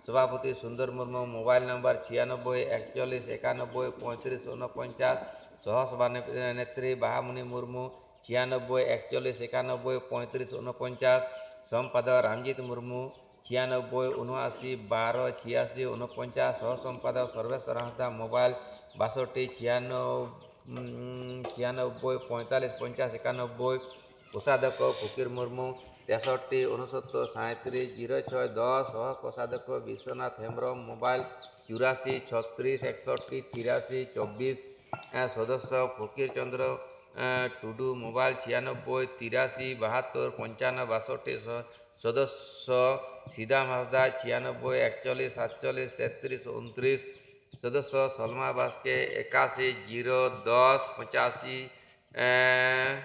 সভাপতি সুন্দর মুর্মু, মোবাইল নম্বর ছিয়ানব্বই একচল্লিশ একানব্বই পঁয়ত্রিশ ঊনপঞ্চাশ। সহসভানেত্রী বাহামণি মুর্মু, ছিয়ানব্বই একচল্লিশ একানব্বই পঁয়ত্রিশ ঊনপঞ্চাশ। সম্পাদক রামজিৎ মুর্মু, ছিয়ানব্বই উনআশি বারো ছিয়াশি ঊনপঞ্চাশ। সহ সম্পাদক সর্বেশ্বর হাঁসদা, মোবাইল বাষট্টি ছিয়ানব্বই উম, ছিয়ানব্বই পঁয়তাল্লিশ পঞ্চাশ একানব্বই। কোষাধ্যক্ষ ফকির মুর্মু, তেষট্টি উনসত্তর সাঁইত্রিশ জিরো ছয় দশ। সহ কোষাধ্যক্ষ বিশ্বনাথ হেমব্রম, মোবাইল চুরাশি ছত্রিশ একষট্টি তিরাশি চব্বিশ। আহ, সদস্য ফকির চন্দ্র আহ, টুডু, মোবাইল ছিয়ানব্বই তিরাশি বাহাত্তর পঞ্চান্ন বাষট্টি। স- সদস্য সিদাম হাঁসদা, ছিয়ানব্বই একচল্লিশ সাতচল্লিশ তেত্রিশ ঊনত্রিশ। সদস্য সলমা বাস্কে, একাশি জিরো দশ পঁচাশি আহ,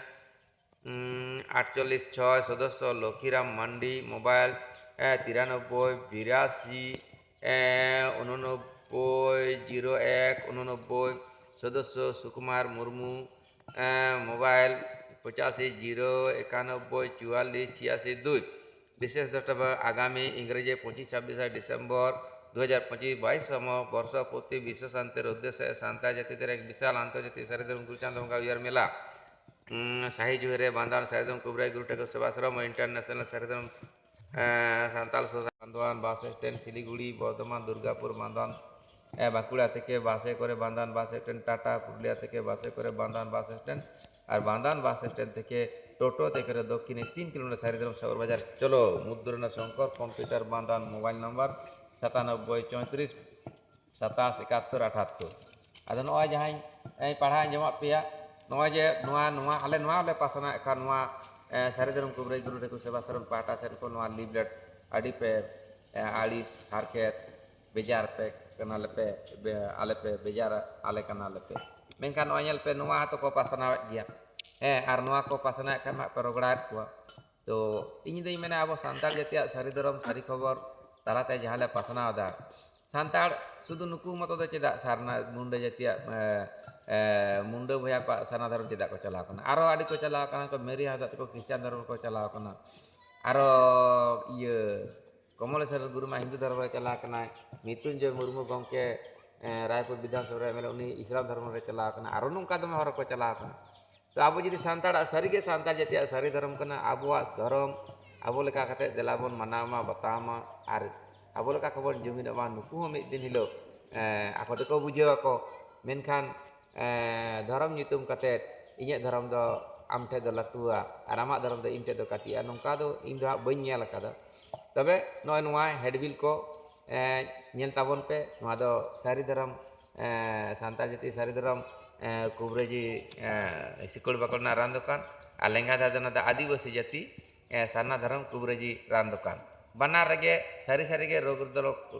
উম, আটচল্লিশ ছয়। সদস্য লক্ষীরাম মান্ডি, মোবাইল আহ, তিরানব্বই বিরাশি আহ, উননব্বই জিরো এক উননব্বই। সদস্য সুকুমার মুর্মু, ᱮᱸ, mobile ᱯᱚᱸᱪᱟᱥᱤ ᱡᱤᱨᱳ ᱮᱠᱟᱱᱚᱵᱵᱳᱭ ᱪᱩᱣᱟᱞᱞᱤᱥ ᱪᱷᱤᱭᱟᱥᱤ ᱫᱩᱭ᱾ ᱵᱤᱥᱮᱥ ᱫᱚ ᱛᱚᱵᱮ ᱟᱜᱟᱢᱤ ᱤᱝᱨᱮᱡᱤ ᱯᱚᱸᱪᱤᱥ ᱪᱷᱟᱵᱵᱤᱥ ᱰᱤᱥᱮᱢᱵᱚᱨ ᱫᱩ ᱦᱟᱡᱟᱨ ᱯᱚᱸᱪᱤᱥ ᱵᱟᱭᱤᱥ ᱥᱚᱢᱚ ᱵᱚᱨᱥᱚ ᱯᱨᱚᱛᱤ ᱵᱤᱥᱥᱚ ᱥᱟᱱᱛᱤᱨ ᱩᱫᱽᱫᱮᱥᱥᱚ ᱥᱟᱱᱛᱟᱲ ᱡᱟᱹᱛᱤ ᱫᱚ ᱮᱠ ᱵᱤᱥᱟᱞ ᱟᱱᱛᱚᱨᱡᱟᱛᱤᱠ ᱥᱟᱹᱨᱤ ᱫᱷᱚᱨᱚᱢ ᱜᱩᱨᱩ ᱪᱟᱸᱫ ᱵᱚᱸᱜᱟ ᱩᱭᱦᱟᱹᱨ ᱢᱮᱞᱟ᱾ ᱩᱸ, ᱥᱟᱹᱦᱤ ᱡᱩᱦᱤ ᱨᱮ ᱵᱟᱸᱫᱟᱱ ᱥᱟᱹᱨᱤ ᱫᱷᱚᱨᱚᱢ ᱠᱩᱵᱨᱟᱭ ᱜᱩᱨᱩ ᱴᱷᱟᱹᱠᱩᱨ ᱥᱮᱵᱟ ᱥᱨᱚᱢ ᱤᱱᱴᱟᱨᱱᱮᱥᱱᱟᱞ ᱥᱟᱹᱨᱤ ᱫᱷᱚᱨᱚᱢ, ᱮᱸ, Santal society Bandwan bus stand Siliguri Bardhaman Durgapur Bandwan, ᱮᱸ, ᱵᱟᱸᱠᱩᱲᱟ ᱛᱷᱮᱠᱮ ᱵᱟᱥᱮ ᱠᱚᱨᱮ ᱵᱟᱸᱫᱣᱟᱱ ᱵᱟᱥ ᱥᱴᱮᱱᱰ ᱴᱟᱴᱟ ᱯᱩᱨᱩᱞᱤᱭᱟ ᱛᱷᱮᱠᱮ ᱵᱟᱥᱮ ᱠᱚᱨᱮ ᱵᱟᱸᱫᱣᱟᱱ ᱵᱟᱥ ᱥᱴᱮᱱᱰ ᱟᱨ ᱵᱟᱸᱫᱣᱟᱱ ᱵᱟᱥ ᱥᱴᱮᱱᱰ ᱛᱷᱮᱠᱮ ᱴᱳᱴᱳ ᱛᱷᱮᱠᱮ ᱨᱮ ᱫᱚᱠᱠᱷᱤᱱᱮ ᱛᱤᱱ ᱠᱤᱞᱳᱢᱤᱴᱟᱨ ᱥᱟᱹᱨᱤ ᱫᱷᱚᱨᱚᱢ ᱥᱚᱦᱚᱨ ᱵᱟᱡᱟᱨ᱾ ᱪᱚᱞᱚ ᱢᱩᱫᱽᱨᱚᱱᱟ Shankar computer Bandwan mobile number ᱥᱟᱛᱟᱱᱚᱵᱵᱳᱭ ᱪᱚᱭᱛᱨᱤᱥ ᱥᱟᱛᱟᱥ ᱮᱠᱟᱛᱛᱳᱨ ᱟᱴᱷᱟᱛᱛᱳᱨ᱾ ᱟᱫᱚ ᱱᱚᱜᱼᱚᱭ ᱡᱟᱦᱟᱸᱧ, ᱮᱸ, ᱯᱟᱲᱦᱟᱣ ᱟᱸᱡᱚᱢᱟᱫ ᱯᱮᱭᱟ, ᱱᱚᱜᱼᱚᱭ ᱡᱮ ᱱᱚᱣᱟ, ᱱᱚᱣᱟ ᱟᱞᱮ ᱱᱚᱣᱟ ᱞᱮ ᱯᱟᱥᱱᱟᱣᱮᱫ ᱠᱟᱱ ᱱᱚᱣᱟ, ᱮᱸ, ᱥᱟᱹᱨᱤ ᱫᱷᱚᱨᱚᱢ ᱠᱩᱵᱨᱟᱹᱭ ᱜᱩᱨᱩ ᱴᱷᱟᱹᱠᱩᱨ ᱥᱮᱵᱟ ᱥᱚᱨᱚᱱ ᱯᱟᱦᱴᱟ ᱥᱮᱫ ᱠᱷᱚᱱ ᱱᱚᱣᱟ ᱞᱤᱯᱷᱞᱮᱴ ᱟᱹᱰᱤ ᱯᱮ, ᱮᱸ, ᱟᱹᱲᱤᱥ ᱦᱟᱨᱠᱮᱛ ᱵᱮᱡᱟᱨ ᱯᱮ ᱠᱟᱱᱟᱞᱮ ᱯᱮ, ᱵᱮ-, ᱟᱞᱮ ᱯᱮ ᱵᱮᱡᱟᱨ ᱟᱞᱮ ᱠᱟᱱᱟᱞᱮ ᱯᱮ᱾ ᱢᱮᱱᱠᱷᱟᱱ ᱱᱚᱜᱼᱚᱭ ᱧᱮᱞ ᱯᱮ, ᱱᱚᱣᱟ ᱦᱚᱸᱛᱚ ᱠᱚ ᱯᱟᱥᱱᱟᱣᱮᱫ ᱜᱮᱭᱟ᱾ ᱦᱮᱸ, ᱟᱨ ᱱᱚᱣᱟ ᱠᱚ ᱯᱟᱥᱱᱟᱣᱮᱫ ᱠᱷᱟᱱ ᱦᱟᱸᱜ ᱯᱮ ᱨᱚᱜᱽᱲᱟᱣᱮᱫ ᱠᱚᱣᱟ᱾ ᱛᱚ ᱤᱧ ᱫᱚᱧ ᱢᱮᱱᱟ, ᱟᱵᱚ ᱥᱟᱱᱛᱟᱲ ᱡᱟᱹᱛᱤᱭᱟᱜ ᱥᱟᱹᱨᱤ ᱫᱷᱚᱨᱚᱢ ᱥᱟᱹᱨᱤ ᱠᱷᱚᱵᱚᱨ ᱛᱟᱞᱟᱛᱮ ᱡᱟᱦᱟᱸ ᱞᱮ ᱯᱟᱥᱱᱟᱣ ᱮᱫᱟ, ᱥᱟᱱᱛᱟᱲ ᱥᱩᱫᱷᱩ ᱱᱩᱠᱩ ᱢᱚᱛᱚ ᱫᱚ ᱪᱮᱫᱟᱜ ᱥᱟᱨᱱᱟ ᱢᱩᱱᱰᱟᱹ ᱡᱟᱹᱛᱤᱭᱟᱜ, ᱮ, ᱮ, ᱢᱩᱱᱰᱟᱹ ᱵᱚᱭᱦᱟ ᱠᱚᱣᱟᱜ ᱥᱟᱨᱱᱟ ᱫᱷᱚᱨᱚᱢ ᱪᱮᱫᱟᱜ ᱠᱚ ᱪᱟᱞᱟᱣ ᱠᱟᱱᱟ? ᱟᱨᱚ ᱟᱹᱰᱤ ᱠᱚ ᱪᱟᱞᱟᱣ ᱠᱟᱱᱟ ᱠᱚ, ᱢᱮᱨᱤ ᱦᱟᱸᱥᱫᱟ ᱛᱟᱠᱚ ᱠᱷᱨᱤᱥᱪᱟᱱ ᱫᱷᱚᱨᱚᱢ ᱠᱚ ᱪᱟᱞᱟᱣ ᱠᱟᱱᱟ᱾ ᱟᱨᱚ ᱤᱭᱟᱹ ᱠᱚᱢᱚᱞᱮᱥᱚᱨ ᱜᱩᱨᱩ ᱢᱟ ᱦᱤᱱᱫᱩ ᱫᱷᱚᱨᱚᱢ ᱨᱮ ᱪᱟᱞᱟᱣ ᱠᱟᱱᱟᱭ, ᱢᱨᱤᱛᱩᱧᱡᱚᱭ ᱢᱩᱨᱢᱩ ᱜᱚᱢᱠᱮ, ᱮ, ᱨᱟᱭᱯᱩᱨ ᱵᱤᱫᱷᱟᱱ ᱥᱚᱵᱷᱟ ᱨᱮ ᱮᱢ ᱞᱮᱱᱟ, ᱩᱱᱤ ᱤᱥᱞᱟᱢ ᱫᱷᱚᱨᱚᱢ ᱨᱮ ᱪᱟᱞᱟᱣ ᱠᱟᱱᱟ, ᱟᱨᱚ ᱱᱚᱝᱠᱟ ᱫᱚᱢᱮ ᱦᱚᱲ ᱠᱚ ᱪᱟᱞᱟᱣ ᱠᱟᱱᱟ᱾ ᱛᱚ ᱟᱵᱚ ᱡᱩᱫᱤ ᱥᱟᱱᱛᱟᱲᱟᱜ ᱥᱟᱹᱨᱤᱜᱮ ᱥᱟᱱᱛᱟᱲ ᱡᱟᱹᱛᱤᱭᱟᱜ ᱥᱟᱹᱨᱤ ᱫᱷᱚᱨᱚᱢ ᱠᱟᱱᱟ, ᱟᱵᱚᱣᱟᱜ ᱫᱷᱚᱨᱚᱢ ᱟᱵᱚ ᱞᱮᱠᱟ ᱠᱟᱛᱮ ᱫᱮᱞᱟ ᱵᱚᱱ ᱢᱟᱱᱟᱣ ᱢᱟ, ᱵᱟᱛᱟᱣ ᱢᱟ, ᱟᱨ ᱟᱵᱚ ᱞᱮᱠᱟ ᱠᱚᱵᱚᱱ ᱡᱩᱢᱤᱫᱚᱜ ᱢᱟ, ᱱᱩᱠᱩ ᱦᱚᱸ ᱢᱤᱫ ᱫᱤᱱ ᱦᱤᱞᱳᱜ, ᱮᱸ, ᱟᱠᱚ ᱛᱮᱠᱚ ᱵᱩᱡᱷᱟᱹᱣ ᱟᱠᱚ᱾ ᱢᱮᱱᱠᱷᱟᱱ, ᱮᱸ, ᱫᱷᱚᱨᱚᱢ ᱧᱩᱛᱩᱢ ᱠᱟᱛᱮ ᱤᱧᱟᱹᱜ ᱫᱷᱚᱨᱚᱢ ᱫᱚ ᱟᱢ ᱴᱷᱮᱱ ᱫᱚ ᱞᱟᱹᱴᱩᱣᱟ ᱟᱨ ᱟᱢᱟᱜ ᱫᱷᱚᱨᱚᱢ ᱫᱚ ᱤᱧ ᱴᱷᱮᱱ ᱫᱚ ᱠᱟᱹᱴᱤᱡᱼᱟ, ᱱᱚᱝᱠᱟ ᱫᱚ ᱤᱧ ᱫᱚ ᱦᱟᱸᱜ ᱵᱟᱹᱧ ᱧᱮᱞ ᱟᱠᱟᱫᱟ᱾ ᱛᱚᱵᱮ ᱱᱚᱜᱼᱚᱭ ᱱᱚᱣᱟ ᱦᱮᱰᱵᱤᱞ ᱠᱚ, ᱮᱸ, ᱧᱮᱞ ᱛᱟᱵᱚᱱ ᱯᱮ᱾ ᱱᱚᱣᱟ ᱫᱚ ᱥᱟᱹᱨᱤ ᱫᱷᱚᱨᱚᱢ, ᱮᱸ, ᱥᱟᱱᱛᱟᱲ ᱡᱟᱹᱛᱤ ᱥᱟᱹᱨᱤ ᱫᱷᱚᱨᱚᱢ, ᱮᱸ, ᱠᱩᱵᱨᱟᱹᱡᱤ, ᱮᱸ, ᱥᱤᱠᱚᱲ ᱵᱟᱠᱚᱲ ᱨᱮᱱᱟᱜ ᱨᱟᱱ ᱫᱚᱠᱟᱱ, ᱟᱨ ᱞᱮᱸᱜᱟ ᱫᱷᱟᱨᱮ ᱫᱚ ᱚᱱᱟ ᱫᱚ ᱟᱹᱫᱤᱵᱟᱹᱥᱤ ᱡᱟᱹᱛᱤ, ᱮᱸ, ᱥᱟᱨᱱᱟ ᱫᱷᱚᱨᱚᱢ ᱠᱩᱵᱨᱟᱹᱡᱤ ᱨᱟᱱ ᱫᱚᱠᱟᱱ᱾ ᱵᱟᱱᱟᱨ ᱨᱮᱜᱮ ᱥᱟᱹᱨᱤ ᱥᱟᱹᱨᱤ ᱜᱮ ᱨᱳᱜᱽ ᱫᱚᱞᱚ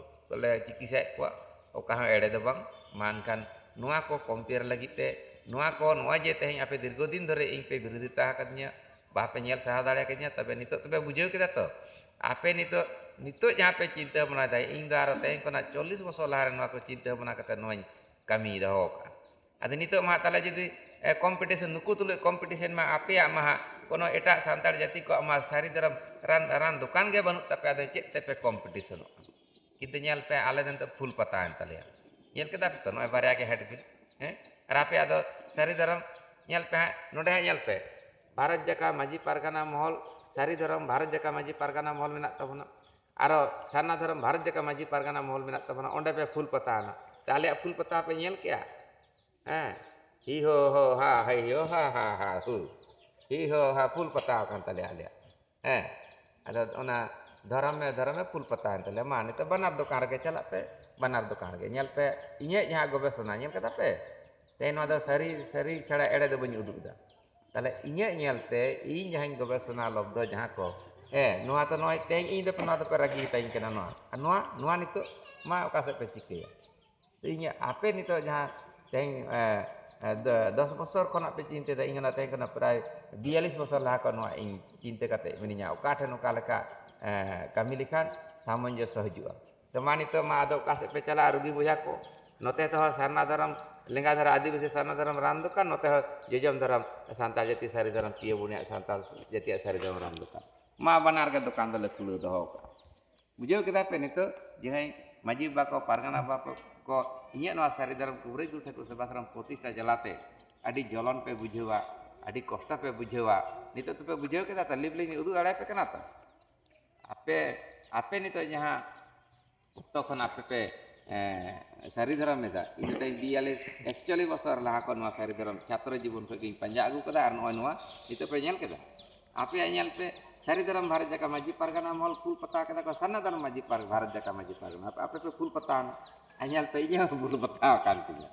ᱠᱚᱞᱮ ᱪᱤᱠᱤᱛᱥᱟᱭᱮᱫ ᱠᱚᱣᱟ, ᱚᱠᱟ ᱦᱚᱸ ᱮᱲᱮ ᱫᱚ ᱵᱟᱝ᱾ ᱢᱟ ᱮᱱᱠᱷᱟᱱ ᱱᱚᱣᱟ ᱠᱚ ᱠᱚᱢᱯᱮᱭᱟᱨ ᱞᱟᱹᱜᱤᱫ ᱛᱮ, ᱱᱚᱣᱟ ᱠᱚ, ᱱᱚᱜᱼᱚᱭ ᱡᱮ ᱛᱮᱦᱮᱧ ᱟᱯᱮ ᱫᱤᱨᱜᱷᱚ ᱫᱤᱱ ᱫᱷᱚᱨᱮ ᱤᱧ ᱯᱮ ᱵᱤᱨᱳᱫᱷᱤᱛᱟ ᱟᱠᱟᱫᱤᱧᱟ, ᱵᱟᱯᱮ ᱧᱮᱞ ᱥᱟᱦᱟᱣ ᱫᱟᱲᱮ ᱟᱠᱟᱫᱤᱧᱟ, ᱛᱚᱵᱮ ᱱᱤᱛᱚᱜ ᱛᱚᱯᱮ ᱵᱩᱡᱷᱟᱹᱣ ᱠᱮᱫᱟ ᱛᱚ? ᱟᱯᱮ ᱱᱤᱛᱚᱜ, ᱱᱤᱛᱚᱜ ᱡᱟᱦᱟᱸ ᱯᱮ ᱪᱤᱱᱛᱟᱹ ᱵᱷᱟᱵᱽᱱᱟᱭᱮᱫᱟ, ᱤᱧ ᱫᱚ ᱟᱨᱚ ᱛᱮᱦᱮᱧ ᱠᱷᱚᱱᱟᱜ ᱪᱚᱞᱞᱤᱥ ᱵᱚᱪᱷᱚᱨ ᱞᱟᱦᱟ ᱨᱮ ᱱᱚᱣᱟ ᱠᱚ ᱪᱤᱱᱛᱟᱹ ᱵᱷᱟᱵᱽᱱᱟ ᱠᱟᱛᱮ ᱱᱚᱣᱟᱧ ᱠᱟᱹᱢᱤ ᱫᱚᱦᱚ ᱟᱠᱟᱫᱼᱟ᱾ ᱟᱫᱚ ᱱᱤᱛᱚᱜ ᱢᱟ ᱛᱟᱦᱚᱞᱮ ᱡᱩᱫᱤ ᱠᱚᱢᱯᱤᱴᱤᱥᱚᱱ, ᱱᱩᱠᱩ ᱛᱩᱞᱩᱡ ᱠᱚᱢᱯᱤᱴᱤᱥᱚᱱ ᱢᱟ ᱟᱯᱮᱭᱟᱜ ᱢᱟ ᱦᱟᱸᱜ, ᱠᱳᱱᱳ ᱮᱴᱟᱜ ᱥᱟᱱᱛᱟᱲ ᱡᱟᱹᱛᱤ ᱠᱚᱣᱟᱜ ᱢᱟ ᱥᱟᱹᱨᱤ ᱫᱷᱚᱨᱚᱢ ᱨᱟᱱ, ᱨᱟᱱ ᱫᱚᱠᱟᱱ ᱜᱮ ᱵᱟᱹᱱᱩᱜ ᱛᱟᱯᱮᱭᱟ, ᱟᱫᱚ ᱪᱮᱫ ᱛᱮᱯᱮ ᱠᱚᱢᱯᱤᱴᱤᱥᱚᱱᱚᱜᱼᱟ? ᱠᱤᱱᱛᱩ ᱧᱮᱞ ᱯᱮ, ᱟᱞᱮ ᱫᱚ ᱱᱤᱛᱚᱜ ᱯᱷᱩᱞ ᱯᱟᱛᱟ ᱮᱱ ᱛᱟᱞᱮᱭᱟ᱾ ᱧᱮᱞ ᱠᱮᱫᱟ ᱯᱮ ᱛᱚ, ᱱᱚᱜᱼᱚᱭ ᱵᱟᱨᱭᱟ ᱜᱮ ᱦᱮᱰ ᱵᱤᱞ, ᱦᱮᱸ? ᱟᱨ ᱟᱯᱮᱭᱟᱜ ᱫᱚ ᱥᱟᱹᱨᱤ ᱫᱷᱚᱨᱚᱢ, ᱧᱮᱞ ᱯᱮ ᱦᱟᱸᱜ, ᱱᱚᱰᱮ ᱦᱟᱸᱜ ᱧᱮᱞ ᱯᱮ, ᱵᱷᱟᱨᱚᱛ ᱡᱟᱠᱟᱛ ᱢᱟᱹᱡᱷᱤ ᱯᱟᱨᱜᱟᱱᱟ ᱢᱚᱦᱚᱞ, ᱥᱟᱹᱨᱤ ᱫᱷᱚᱨᱚᱢ ᱵᱷᱟᱨᱚᱛ ᱡᱟᱠᱟᱛ ᱢᱟᱹᱡᱷᱤ ᱯᱟᱨᱜᱟᱱᱟ ᱢᱚᱦᱚᱞ ᱢᱮᱱᱟᱜ ᱛᱟᱵᱚᱱᱟ, ᱟᱨᱚ ᱥᱟᱨᱱᱟ ᱫᱷᱚᱨᱚᱢ ᱵᱷᱟᱨᱚᱛ ᱡᱟᱠᱟᱛ ᱢᱟᱹᱡᱷᱤ ᱯᱟᱨᱜᱟᱱᱟ ᱢᱚᱦᱚᱞ ᱢᱮᱱᱟᱜ ᱛᱟᱵᱚᱱᱟ, ᱚᱸᱰᱮ ᱯᱮ ᱯᱷᱩᱞ ᱯᱟᱛᱟ ᱮᱱᱟ᱾ ᱛᱚ ᱟᱞᱮᱭᱟᱜ ᱯᱷᱩᱞ ᱯᱟᱛᱟ ᱯᱮ ᱧᱮᱞ ᱠᱮᱜᱼᱟ? ᱦᱮᱸ, ᱦᱤ ᱦᱳ ᱦᱳ ᱦᱟ, ᱦᱤ ᱦᱳ ᱦᱟ, ᱦᱟ ᱦᱟ ᱦᱩ, ᱦᱤ ᱦᱳ ᱦᱟ, ᱯᱷᱩᱞ ᱯᱟᱛᱟ ᱟᱠᱟᱱ ᱛᱟᱞᱮᱭᱟ ᱟᱞᱮᱭᱟᱜ᱾ ᱦᱮᱸ, ᱟᱫᱚ ᱚᱱᱟ ᱫᱷᱚᱨᱚᱢᱮ, ᱫᱷᱚᱨᱚᱢᱮ ᱯᱷᱩᱞ ᱯᱟᱛᱟ ᱮᱱ ᱛᱟᱞᱮᱭᱟ᱾ ᱢᱟ ᱱᱤᱛᱚᱜ ᱵᱟᱱᱟᱨ ᱫᱚᱠᱟᱱ ᱨᱮᱜᱮ ᱪᱟᱞᱟᱜ ᱯᱮ, ᱵᱟᱱᱟᱨ ᱫᱚᱠᱟᱱ ᱨᱮᱜᱮ ᱧᱮᱞ ᱯᱮ, ᱤᱧᱟᱹᱜ ᱡᱟᱦᱟᱸ ᱜᱚᱵᱮᱥᱚᱱᱟ, ᱧᱮᱞ ᱠᱟᱫᱟ ᱯᱮ? ᱛᱮᱦᱮᱧ ᱱᱚᱣᱟ ᱫᱚ ᱥᱟᱹᱨᱤ, ᱥᱟᱹᱨᱤ ᱪᱷᱟᱲᱟ ᱮᱲᱮ ᱫᱚ ᱵᱟᱹᱧ ᱩᱫᱩᱜ ᱮᱫᱟ᱾ ᱛᱟᱦᱞᱮ ᱤᱧᱟᱹᱜ ᱧᱮᱞᱛᱮ, ᱤᱧ ᱡᱟᱦᱟᱸᱧ ᱜᱚᱵᱮᱥᱚᱱᱟ ᱞᱚᱵᱽᱫᱚ ᱡᱟᱦᱟᱸ ᱠᱚ, ᱦᱮᱸ, ᱱᱚᱣᱟ ᱫᱚ ᱱᱚᱜᱼᱚᱭ ᱛᱮᱦᱮᱧ ᱤᱧ ᱫᱚ ᱱᱚᱣᱟ ᱫᱚᱯᱮ ᱨᱟᱹᱜᱤ ᱤᱧ ᱠᱟᱱᱟ᱾ ᱱᱚᱣᱟ, ᱟᱨ ᱱᱚᱣᱟ, ᱱᱚᱣᱟ ᱱᱤᱛᱚᱜ ᱢᱟ ᱚᱠᱟ ᱥᱮᱫ ᱯᱮ ᱪᱤᱠᱟᱹᱭᱟ? ᱛᱚ ᱤᱧ ᱟᱯᱮ ᱱᱤᱛᱚᱜ ᱡᱟᱦᱟᱸ ᱛᱮᱦᱮᱧ, ᱮ, ᱮ, ᱫᱚ-, ᱫᱚᱥ ᱵᱚᱪᱷᱚᱨ ᱠᱷᱚᱱᱟᱜ ᱯᱮ ᱪᱤᱱᱛᱟᱹᱭᱮᱫᱟ, ᱤᱧ ᱚᱱᱟ ᱛᱮᱦᱮᱧ ᱠᱷᱚᱱᱟᱜ ᱯᱨᱟᱭ ᱵᱤᱭᱟᱞᱤᱥ ᱵᱚᱪᱷᱚᱨ ᱞᱟᱦᱟ ᱠᱷᱚᱱ ᱱᱚᱣᱟ ᱤᱧ ᱪᱤᱱᱛᱟᱹ ᱠᱟᱛᱮ ᱢᱤᱱᱟᱹᱧᱟ, ᱚᱠᱟ ᱴᱷᱮᱱ ᱚᱠᱟ ᱞᱮᱠᱟ, ᱮ, ᱠᱟᱹᱢᱤ ᱞᱮᱠᱷᱟᱱ ᱥᱟᱢᱚᱧᱡᱚᱥᱥᱚ ᱦᱤᱡᱩᱜᱼᱟ᱾ ᱛᱚ ᱢᱟ ᱱᱤᱛᱚᱜ ᱢᱟ ᱟᱫᱚ ᱚᱠᱟ ᱥᱮᱫ ᱯᱮ ᱪᱟᱞᱟᱜᱼᱟ, ᱨᱩᱜᱤ ᱵᱚᱭᱦᱟ ᱠᱚ? ᱱᱚᱛᱮ ᱛᱮᱦᱚᱸ ᱥᱟᱨᱱᱟ ᱫᱷᱚᱨᱚᱢ, ᱞᱮᱸᱜᱟ ᱫᱷᱟᱨᱟ ᱟᱹᱫᱤᱵᱟᱹᱥᱤ ᱥᱟᱨᱱᱟ ᱫᱷᱚᱨᱚᱢ ᱨᱟᱱ ᱫᱚᱠᱟᱱ, ᱱᱚᱛᱮ ᱦᱚᱸ ᱡᱚᱡᱚᱢ ᱫᱷᱚᱨᱚᱢ, ᱥᱟᱱᱛᱟᱲ ᱡᱟᱹᱛᱤ ᱥᱟᱹᱨᱤ ᱫᱷᱚᱨᱚᱢ ᱯᱤᱭᱟᱹ ᱵᱩᱱᱤᱭᱟᱜ ᱥᱟᱱᱛᱟᱲ ᱡᱟᱹᱛᱤᱭᱟᱜ ᱥᱟᱹᱨᱤ ᱫᱷᱚᱨᱚᱢ ᱨᱟᱱ ᱫᱚᱠᱟᱱ᱾ ᱢᱟ ᱵᱟᱱᱟᱨ ᱜᱮ ᱫᱚᱠᱟᱱ ᱫᱚᱞᱮ ᱠᱷᱩᱞᱟᱹᱣ ᱫᱚᱦᱚ ᱠᱟᱜᱼᱟ᱾ ᱵᱩᱡᱷᱟᱹᱣ ᱠᱮᱫᱟ ᱯᱮ ᱱᱤᱛᱚᱜ ᱡᱟᱦᱟᱸᱭ ᱢᱟᱹᱡᱷᱤ ᱵᱟᱵᱟ ᱠᱚ, ᱯᱟᱨᱜᱟᱱᱟ ᱵᱟᱵᱟ ᱠᱚ, ᱤᱧᱟᱹᱜ ᱱᱚᱣᱟ ᱥᱟᱹᱨᱤ ᱫᱷᱚᱨᱚᱢ ᱠᱩᱵᱨᱟᱹᱭ ᱜᱩᱨᱩ ᱴᱷᱟᱹᱠᱩᱨ ᱥᱮᱵᱟ ᱥᱟᱨᱚᱢ ᱯᱨᱚᱛᱤᱥᱴᱷᱟ ᱡᱟᱞᱟᱛᱮ ᱟᱹᱰᱤ ᱡᱚᱞᱚᱱ ᱯᱮ ᱵᱩᱡᱷᱟᱹᱣᱟ, ᱟᱹᱰᱤ ᱠᱚᱥᱴᱚ ᱯᱮ ᱵᱩᱡᱷᱟᱹᱣᱟ᱾ ᱱᱤᱛᱚᱜ ᱫᱚᱯᱮ ᱵᱩᱡᱷᱟᱹᱣ ᱠᱮᱫᱟ ᱛᱚ? ᱞᱤᱵᱷ ᱞᱤᱧ ᱩᱫᱩᱜ ᱫᱟᱲᱮᱭᱟᱯᱮ ᱠᱟᱱᱟ ᱛᱚ? ᱟᱯᱮ, ᱟᱯᱮ ᱱᱤᱛᱚᱜ ᱡᱟᱦᱟᱸ ᱚᱠᱛᱚ ᱠᱷᱚᱱ ᱟᱯᱮ ᱯᱮ, ᱮᱸ, ᱥᱟᱹᱨᱤ ᱫᱷᱚᱨᱚᱢ ᱮᱫᱟ, ᱤᱧ ᱫᱚ ᱛᱮᱦᱮᱧ ᱵᱤᱭᱟᱞᱤᱥ, ᱮᱠᱪᱩᱣᱟᱞᱤᱥ ᱵᱚᱪᱷᱚᱨ ᱞᱟᱦᱟ ᱠᱷᱚᱱ ᱱᱚᱣᱟ ᱥᱟᱹᱨᱤ ᱫᱷᱚᱨᱚᱢ ᱪᱷᱟᱛᱨᱚ ᱡᱤᱵᱚᱱ ᱠᱷᱚᱱ ᱜᱤᱧ ᱯᱟᱸᱡᱟ ᱟᱹᱜᱩ ᱠᱟᱫᱟ᱾ ᱟᱨ ᱱᱚᱜᱼᱚᱭ ᱱᱚᱣᱟ ᱱᱤᱛᱚᱜ ᱯᱮ ᱧᱮᱞ ᱠᱮᱫᱟ, ᱟᱯᱮᱭᱟᱜ ᱧᱮᱞ ᱯᱮ, ᱥᱟᱹᱨᱤ ᱫᱷᱚᱨᱚᱢ ᱵᱷᱟᱨᱚᱛ ᱡᱟᱠᱟᱛ ᱢᱟᱹᱡᱷᱤ ᱯᱟᱨᱜᱟᱱᱟ ᱢᱚᱦᱚᱞ ᱯᱷᱩᱞ ᱯᱟᱛᱟ ᱠᱟᱫᱟ ᱠᱚ, ᱥᱟᱨᱱᱟ ᱫᱷᱚᱨᱚᱢ ᱢᱟᱹᱡᱷᱤ ᱯᱟᱨ-, ᱵᱷᱟᱨᱚᱛ ᱡᱟᱠᱟᱛ ᱢᱟᱹᱡᱷᱤ ᱯᱟᱨᱜᱟᱱᱟ, ᱟᱯᱮ, ᱟᱯᱮ ᱯᱮ ᱯᱷᱩᱞ ᱯᱟᱛᱟ ᱮᱱᱟ᱾ ᱟᱨ ᱧᱮᱞ ᱯᱮ, ᱤᱧ ᱦᱚᱸ ᱯᱷᱩᱞ ᱯᱟᱛᱟ ᱟᱠᱟᱱ ᱛᱤᱧᱟ᱾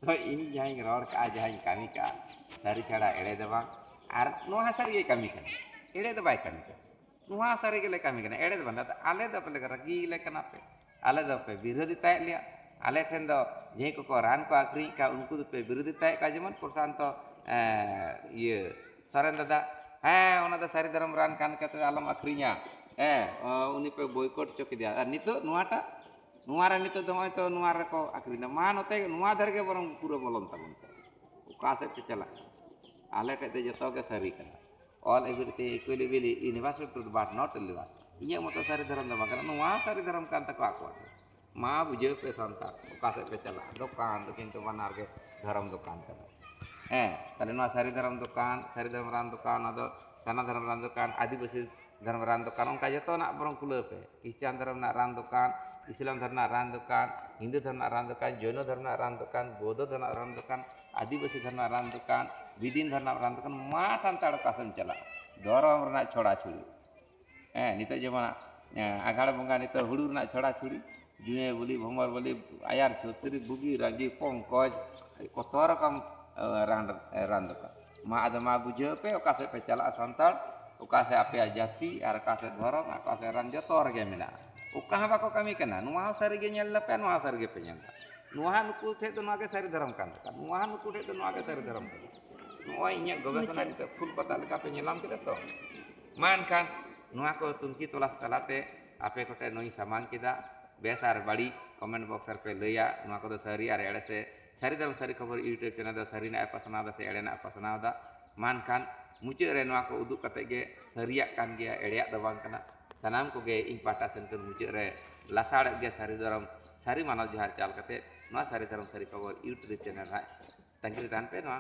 ᱛᱚ ᱤᱧ ᱡᱟᱦᱟᱸᱧ ᱨᱚᱲ ᱠᱟᱜᱼᱟ, ᱡᱟᱦᱟᱸᱧ ᱠᱟᱹᱢᱤ ᱠᱟᱜᱼᱟ, ᱥᱟᱹᱨᱤ ᱪᱷᱟᱲᱟ ᱮᱲᱮ ᱫᱚ ᱵᱟᱝ᱾ ᱟᱨ ᱱᱚᱣᱟ ᱦᱚᱸ ᱥᱟᱹᱨᱤ ᱜᱮᱭ ᱠᱟᱹᱢᱤ ᱠᱟᱱᱟ, ᱮᱲᱮ ᱫᱚ ᱵᱟᱭ ᱠᱟᱹᱢᱤ ᱠᱟᱱᱟ᱾ ᱱᱚᱣᱟ ᱥᱟᱹᱨᱤ ᱜᱮᱞᱮ ᱠᱟᱹᱢᱤ ᱠᱟᱱᱟ, ᱮᱲᱮ ᱫᱚ ᱵᱟᱝ᱾ ᱟᱫᱚ ᱟᱞᱮ ᱫᱚ ᱟᱯᱮ ᱞᱮᱠᱟ ᱨᱟᱹᱜᱤ ᱞᱮ ᱠᱟᱱᱟ ᱯᱮ, ᱟᱞᱮ ᱫᱚ ᱯᱮ ᱵᱤᱨᱳᱫᱷᱤᱛᱟᱭᱮᱫ ᱞᱮᱭᱟ᱾ ᱟᱞᱮ ᱴᱷᱮᱱ ᱫᱚ ᱡᱟᱦᱟᱸᱭ ᱠᱚᱠᱚ ᱨᱟᱱ ᱠᱚ ᱟᱹᱠᱷᱨᱤᱧᱮᱫ ᱠᱟᱱ, ᱩᱱᱠᱩ ᱫᱚᱯᱮ ᱵᱤᱨᱳᱫᱷᱤᱛᱟᱭᱮᱫ ᱠᱚᱣᱟ᱾ ᱡᱮᱢᱚᱱ ᱯᱨᱚᱥᱟᱱᱛᱚ, ᱮᱸ, ᱤᱭᱟᱹ, ᱥᱚᱨᱮᱱ ᱫᱟᱫᱟ, ᱦᱮᱸ, ᱚᱱᱟ ᱫᱚ ᱥᱟᱹᱨᱤ ᱫᱷᱚᱨᱚᱢ ᱨᱟᱱ ᱠᱟᱱ ᱠᱷᱟᱹᱛᱤᱨ ᱟᱞᱚᱢ ᱟᱹᱠᱷᱨᱤᱧᱟ, ᱦᱮᱸ, ᱚ, ᱩᱱᱤ ᱯᱮ ᱵᱚᱭᱠᱚᱴ ᱦᱚᱪᱚ ᱠᱮᱫᱮᱭᱟ᱾ ᱟᱨ ᱱᱤᱛᱚᱜ ᱱᱚᱣᱟᱴᱟᱜ, ᱱᱚᱣᱟ ᱨᱮ ᱱᱤᱛᱚᱜ ᱫᱚ ᱱᱚᱜᱼᱚᱭ ᱛᱚ ᱱᱚᱣᱟ ᱨᱮᱠᱚ ᱟᱹᱠᱷᱨᱤᱧᱟ᱾ ᱢᱟ ᱱᱚᱛᱮ ᱱᱚᱣᱟ ᱫᱷᱟᱨᱮ ᱜᱮ ᱵᱚᱨᱚᱝ ᱯᱩᱨᱟᱹ ᱵᱚᱞᱚᱱ ᱛᱟᱵᱚᱱ ᱯᱮ᱾ ᱚᱠᱟ ᱥᱮᱫ ᱯᱮ ᱪᱟᱞᱟᱜ ᱠᱟᱱᱟ? ᱟᱞᱮ ᱴᱷᱮᱡ ᱫᱚ ᱡᱚᱛᱚ ᱜᱮ ᱥᱟᱹᱨᱤ ᱠᱟᱱᱟ᱾ All everything equally valid, universal truth, but not only one. ᱤᱧᱟᱹᱜ ᱢᱚᱛᱚ ᱥᱟᱹᱨᱤ ᱫᱷᱚᱨᱚᱢ ᱫᱚ ᱵᱟᱝ ᱠᱟᱱᱟ, ᱱᱚᱣᱟ ᱥᱟᱹᱨᱤ ᱫᱷᱚᱨᱚᱢ ᱠᱟᱱ ᱛᱟᱠᱚᱣᱟ ᱟᱠᱚᱣᱟᱜ ᱫᱚ᱾ ᱢᱟ ᱵᱩᱡᱷᱟᱹᱣ ᱯᱮ ᱥᱟᱱᱛᱟᱲ, ᱚᱠᱟ ᱥᱮᱫ ᱯᱮ ᱪᱟᱞᱟᱜᱼᱟ? ᱫᱚᱠᱟᱱ ᱫᱚ ᱠᱤᱱᱛᱩ ᱵᱟᱱᱟᱨ ᱜᱮ ᱫᱷᱚᱨᱚᱢ ᱫᱚᱠᱟᱱ ᱠᱟᱱᱟ᱾ ᱦᱮᱸ, ᱛᱟᱦᱞᱮ ᱱᱚᱣᱟ ᱥᱟᱹᱨᱤ ᱫᱷᱚᱨᱚᱢ ᱫᱚᱠᱟᱱ, ᱥᱟᱹᱨᱤ ᱫᱷᱚᱨᱚᱢ ᱨᱟᱱ ᱫᱚᱠᱟᱱ, ᱚᱱᱟ ᱫᱚ ᱥᱟᱨᱱᱟ ᱫᱷᱚᱨᱚᱢ ᱨᱟᱱ ᱫᱚᱠᱟᱱ, ᱟᱹᱫᱤᱵᱟᱹᱥᱤ ᱫᱷᱚᱨᱚᱢ ᱨᱟᱱ ᱫᱚᱠᱟᱱ, ᱚᱱᱠᱟ ᱡᱚᱛᱚᱱᱟᱜ ᱵᱚᱨᱚᱝ ᱠᱷᱩᱞᱟᱹᱣ ᱯᱮ᱾ ᱠᱷᱨᱤᱥᱪᱟᱱ ᱫᱷᱚᱨᱚᱢ ᱨᱮᱱᱟᱜ ᱨᱟᱱ ᱫᱚᱠᱟᱱ, ᱤᱥᱞᱟᱢ ᱫᱷᱚᱨᱚᱢ ᱨᱮᱱᱟᱜ ᱨᱟᱱ ᱫᱚᱠᱟᱱ, ᱦᱤᱱᱫᱩ ᱫᱷᱚᱨᱚᱢ ᱨᱮᱱᱟᱜ ᱨᱟᱱ ᱫᱚᱠᱟᱱ, ᱡᱚᱭᱱᱚ ᱫᱷᱚᱨᱚᱢ ᱨᱮᱱᱟᱜ ᱨᱟᱱ ᱫᱚᱠᱟᱱ, ᱵᱳᱫᱷᱚ ᱫᱷᱚᱨᱚᱢ ᱨᱮᱱᱟᱜ ᱨᱟᱱ ᱫᱚᱠᱟᱱ, ᱟᱹᱫᱤᱵᱟᱹᱥᱤ ᱫᱷᱚᱨᱚᱢ ᱨᱮᱱᱟᱜ ᱨᱟᱱ ᱫᱚᱠᱟᱱ, ᱵᱤᱫᱤᱱ ᱫᱷᱚᱨᱚᱢ ᱨᱮᱱᱟᱜ ᱨᱟᱱ ᱫᱚᱠᱟᱱ, ᱢᱟ ᱥᱟᱱᱛᱟᱲ ᱚᱠᱟ ᱥᱮᱫ ᱮᱢ ᱪᱟᱞᱟᱜᱼᱟ? ᱫᱷᱚᱨᱚᱢ ᱨᱮᱱᱟᱜ ᱪᱷᱚᱲᱟ ᱪᱷᱩᱲᱤ᱾ ᱦᱮᱸ, ᱱᱤᱛᱚᱜ ᱡᱮᱢᱚᱱ, ᱦᱮᱸ, ᱟᱸᱜᱷᱟᱲ ᱵᱚᱸᱜᱟ ᱱᱤᱛᱚᱜ ᱦᱩᱲᱩ ᱨᱮᱱᱟᱜ ᱪᱷᱚᱲᱟ ᱪᱷᱩᱲᱤ, ᱡᱩᱭᱟᱹ ᱵᱚᱞᱤ, ᱵᱷᱚᱢᱚᱨ ᱵᱚᱞᱤ, ᱟᱭᱟᱨ ᱪᱷᱚᱛᱨᱤ, ᱵᱩᱜᱤ, ᱨᱟᱹᱜᱤ, ᱯᱚᱝᱠᱚᱡᱽ, ᱠᱚᱛᱚ ᱨᱚᱠᱚᱢ, ᱮ, ᱨᱟᱱ, ᱨᱟᱱ ᱫᱚᱠᱟᱱ᱾ ᱢᱟ ᱟᱫᱚ ᱢᱟ ᱵᱩᱡᱷᱟᱹᱣ ᱯᱮ, ᱚᱠᱟ ᱥᱮᱫ ᱯᱮ ᱪᱟᱞᱟᱜᱼᱟ ᱥᱟᱱᱛᱟᱲ, ᱚᱠᱟ ᱥᱮᱫ ᱟᱯᱮᱭᱟᱜ ᱡᱟᱹᱛᱤ ᱟᱨ ᱚᱠᱟ ᱥᱮᱫ ᱫᱷᱚᱨᱚᱢ ᱟᱨ ᱚᱠᱟ ᱥᱮᱫ ᱨᱟᱱ ᱡᱚᱛᱚ ᱨᱮᱜᱮ ᱢᱮᱱᱟᱜᱼᱟ᱾ ᱚᱠᱟ ᱦᱚᱸ ᱵᱟᱠᱚ ᱠᱟᱹᱢᱤ ᱠᱟᱱᱟ, ᱱᱚᱣᱟ ᱦᱚᱸ ᱥᱟᱹᱨᱤ ᱜᱮ ᱧᱮᱞ ᱫᱟᱯᱮ, ᱱᱚᱣᱟ ᱦᱚᱸ ᱥᱟᱹᱨᱤ ᱜᱮᱯᱮ ᱧᱮᱞ ᱫᱟ᱾ ᱱᱚᱣᱟ ᱦᱚᱸ ᱱᱩᱠᱩ ᱴᱷᱮᱡ ᱫᱚ ᱱᱚᱣᱟ ᱜᱮ ᱥᱟᱹᱨᱤ ᱫᱷᱚᱨᱚᱢ ᱠᱟᱱ ᱛᱟᱠᱚᱣᱟ, ᱱᱚᱣᱟ ᱦᱚᱸ ᱱᱩᱠᱩ ᱴᱷᱮᱡ ᱫᱚ ᱱᱚᱣᱟ ᱜᱮ ᱥᱟᱹᱨᱤ ᱫᱷᱚᱨᱚᱢ ᱠᱟᱱᱟ᱾ ᱱᱚᱜᱼᱚᱭ ᱤᱧᱟᱹᱜ ᱜᱚᱵᱮᱥᱚᱱᱟ ᱢᱩᱪᱟᱹᱫ᱾ ᱱᱤᱛᱚᱜ ᱯᱷᱩᱞ ᱯᱟᱛᱟ ᱞᱮᱠᱟ ᱯᱮ ᱧᱮᱞᱟᱢ ᱠᱮᱫᱟ ᱛᱚ? ᱢᱟ ᱮᱱᱠᱷᱟᱱ ᱱᱚᱣᱟ ᱠᱚ ᱛᱩᱱᱠᱷᱤ ᱛᱚᱞᱟᱥ ᱛᱟᱞᱟᱛᱮ ᱟᱯᱮ ᱠᱚᱴᱷᱮᱱ ᱱᱚᱣᱟᱧ ᱥᱟᱢᱟᱝ ᱠᱮᱫᱟ᱾ ᱵᱮᱥ ᱟᱨ ᱵᱟᱹᱲᱤᱡ comment box ᱨᱮᱯᱮ ᱞᱟᱹᱭᱟ, ᱱᱚᱣᱟ ᱠᱚᱫᱚ ᱥᱟᱹᱨᱤ ᱟᱨ ᱮᱲᱮ ᱥᱮ ᱥᱟᱹᱨᱤ ᱫᱷᱚᱨᱚᱢ ᱥᱟᱹᱨᱤ ᱠᱷᱚᱵᱚᱨ YouTube channel ᱫᱚ ᱥᱟᱹᱨᱤᱱᱟᱜ ᱮ ᱯᱟᱥᱱᱟᱣ ᱮᱫᱟ ᱥᱮ ᱮᱲᱮᱱᱟᱜ ᱮ ᱯᱟᱥᱱᱟᱣ ᱮᱫᱟ? ᱢᱟ ᱮᱱᱠᱷᱟᱱ ᱢᱩᱪᱟᱹᱫ ᱨᱮ ᱱᱚᱣᱟ ᱠᱚ ᱩᱫᱩᱜ ᱠᱟᱛᱮ ᱜᱮ ᱥᱟᱹᱨᱤᱭᱟᱜ ᱠᱟᱱ ᱜᱮᱭᱟ, ᱮᱲᱮᱭᱟᱜ ᱫᱚ ᱵᱟᱝ ᱠᱟᱱᱟ᱾ ᱥᱟᱱᱟᱢ ᱠᱚᱜᱮ ᱤᱧ ᱯᱟᱦᱴᱟ ᱥᱮᱱ ᱠᱷᱚᱱ ᱢᱩᱪᱟᱹᱫ ᱨᱮ ᱞᱟᱥᱟᱲᱮᱫ ᱜᱮ ᱥᱟᱹᱨᱤ ᱫᱷᱚᱨᱚᱢ ᱥᱟᱹᱨᱤ ᱢᱟᱱᱚᱛ ᱡᱚᱦᱟᱨ ᱪᱟᱞ ᱠᱟᱛᱮ ᱱᱚᱣᱟ ᱥᱟᱹᱨᱤ ᱫᱷᱚᱨᱚᱢ ᱥᱟᱹᱨᱤ ᱠᱷᱚᱵᱚᱨ YouTube channel ᱦᱟᱸᱜ ᱛᱟᱺᱜᱤ ᱨᱮ ᱛᱟᱦᱮᱱ ᱯᱮ᱾ ᱱᱚᱣᱟ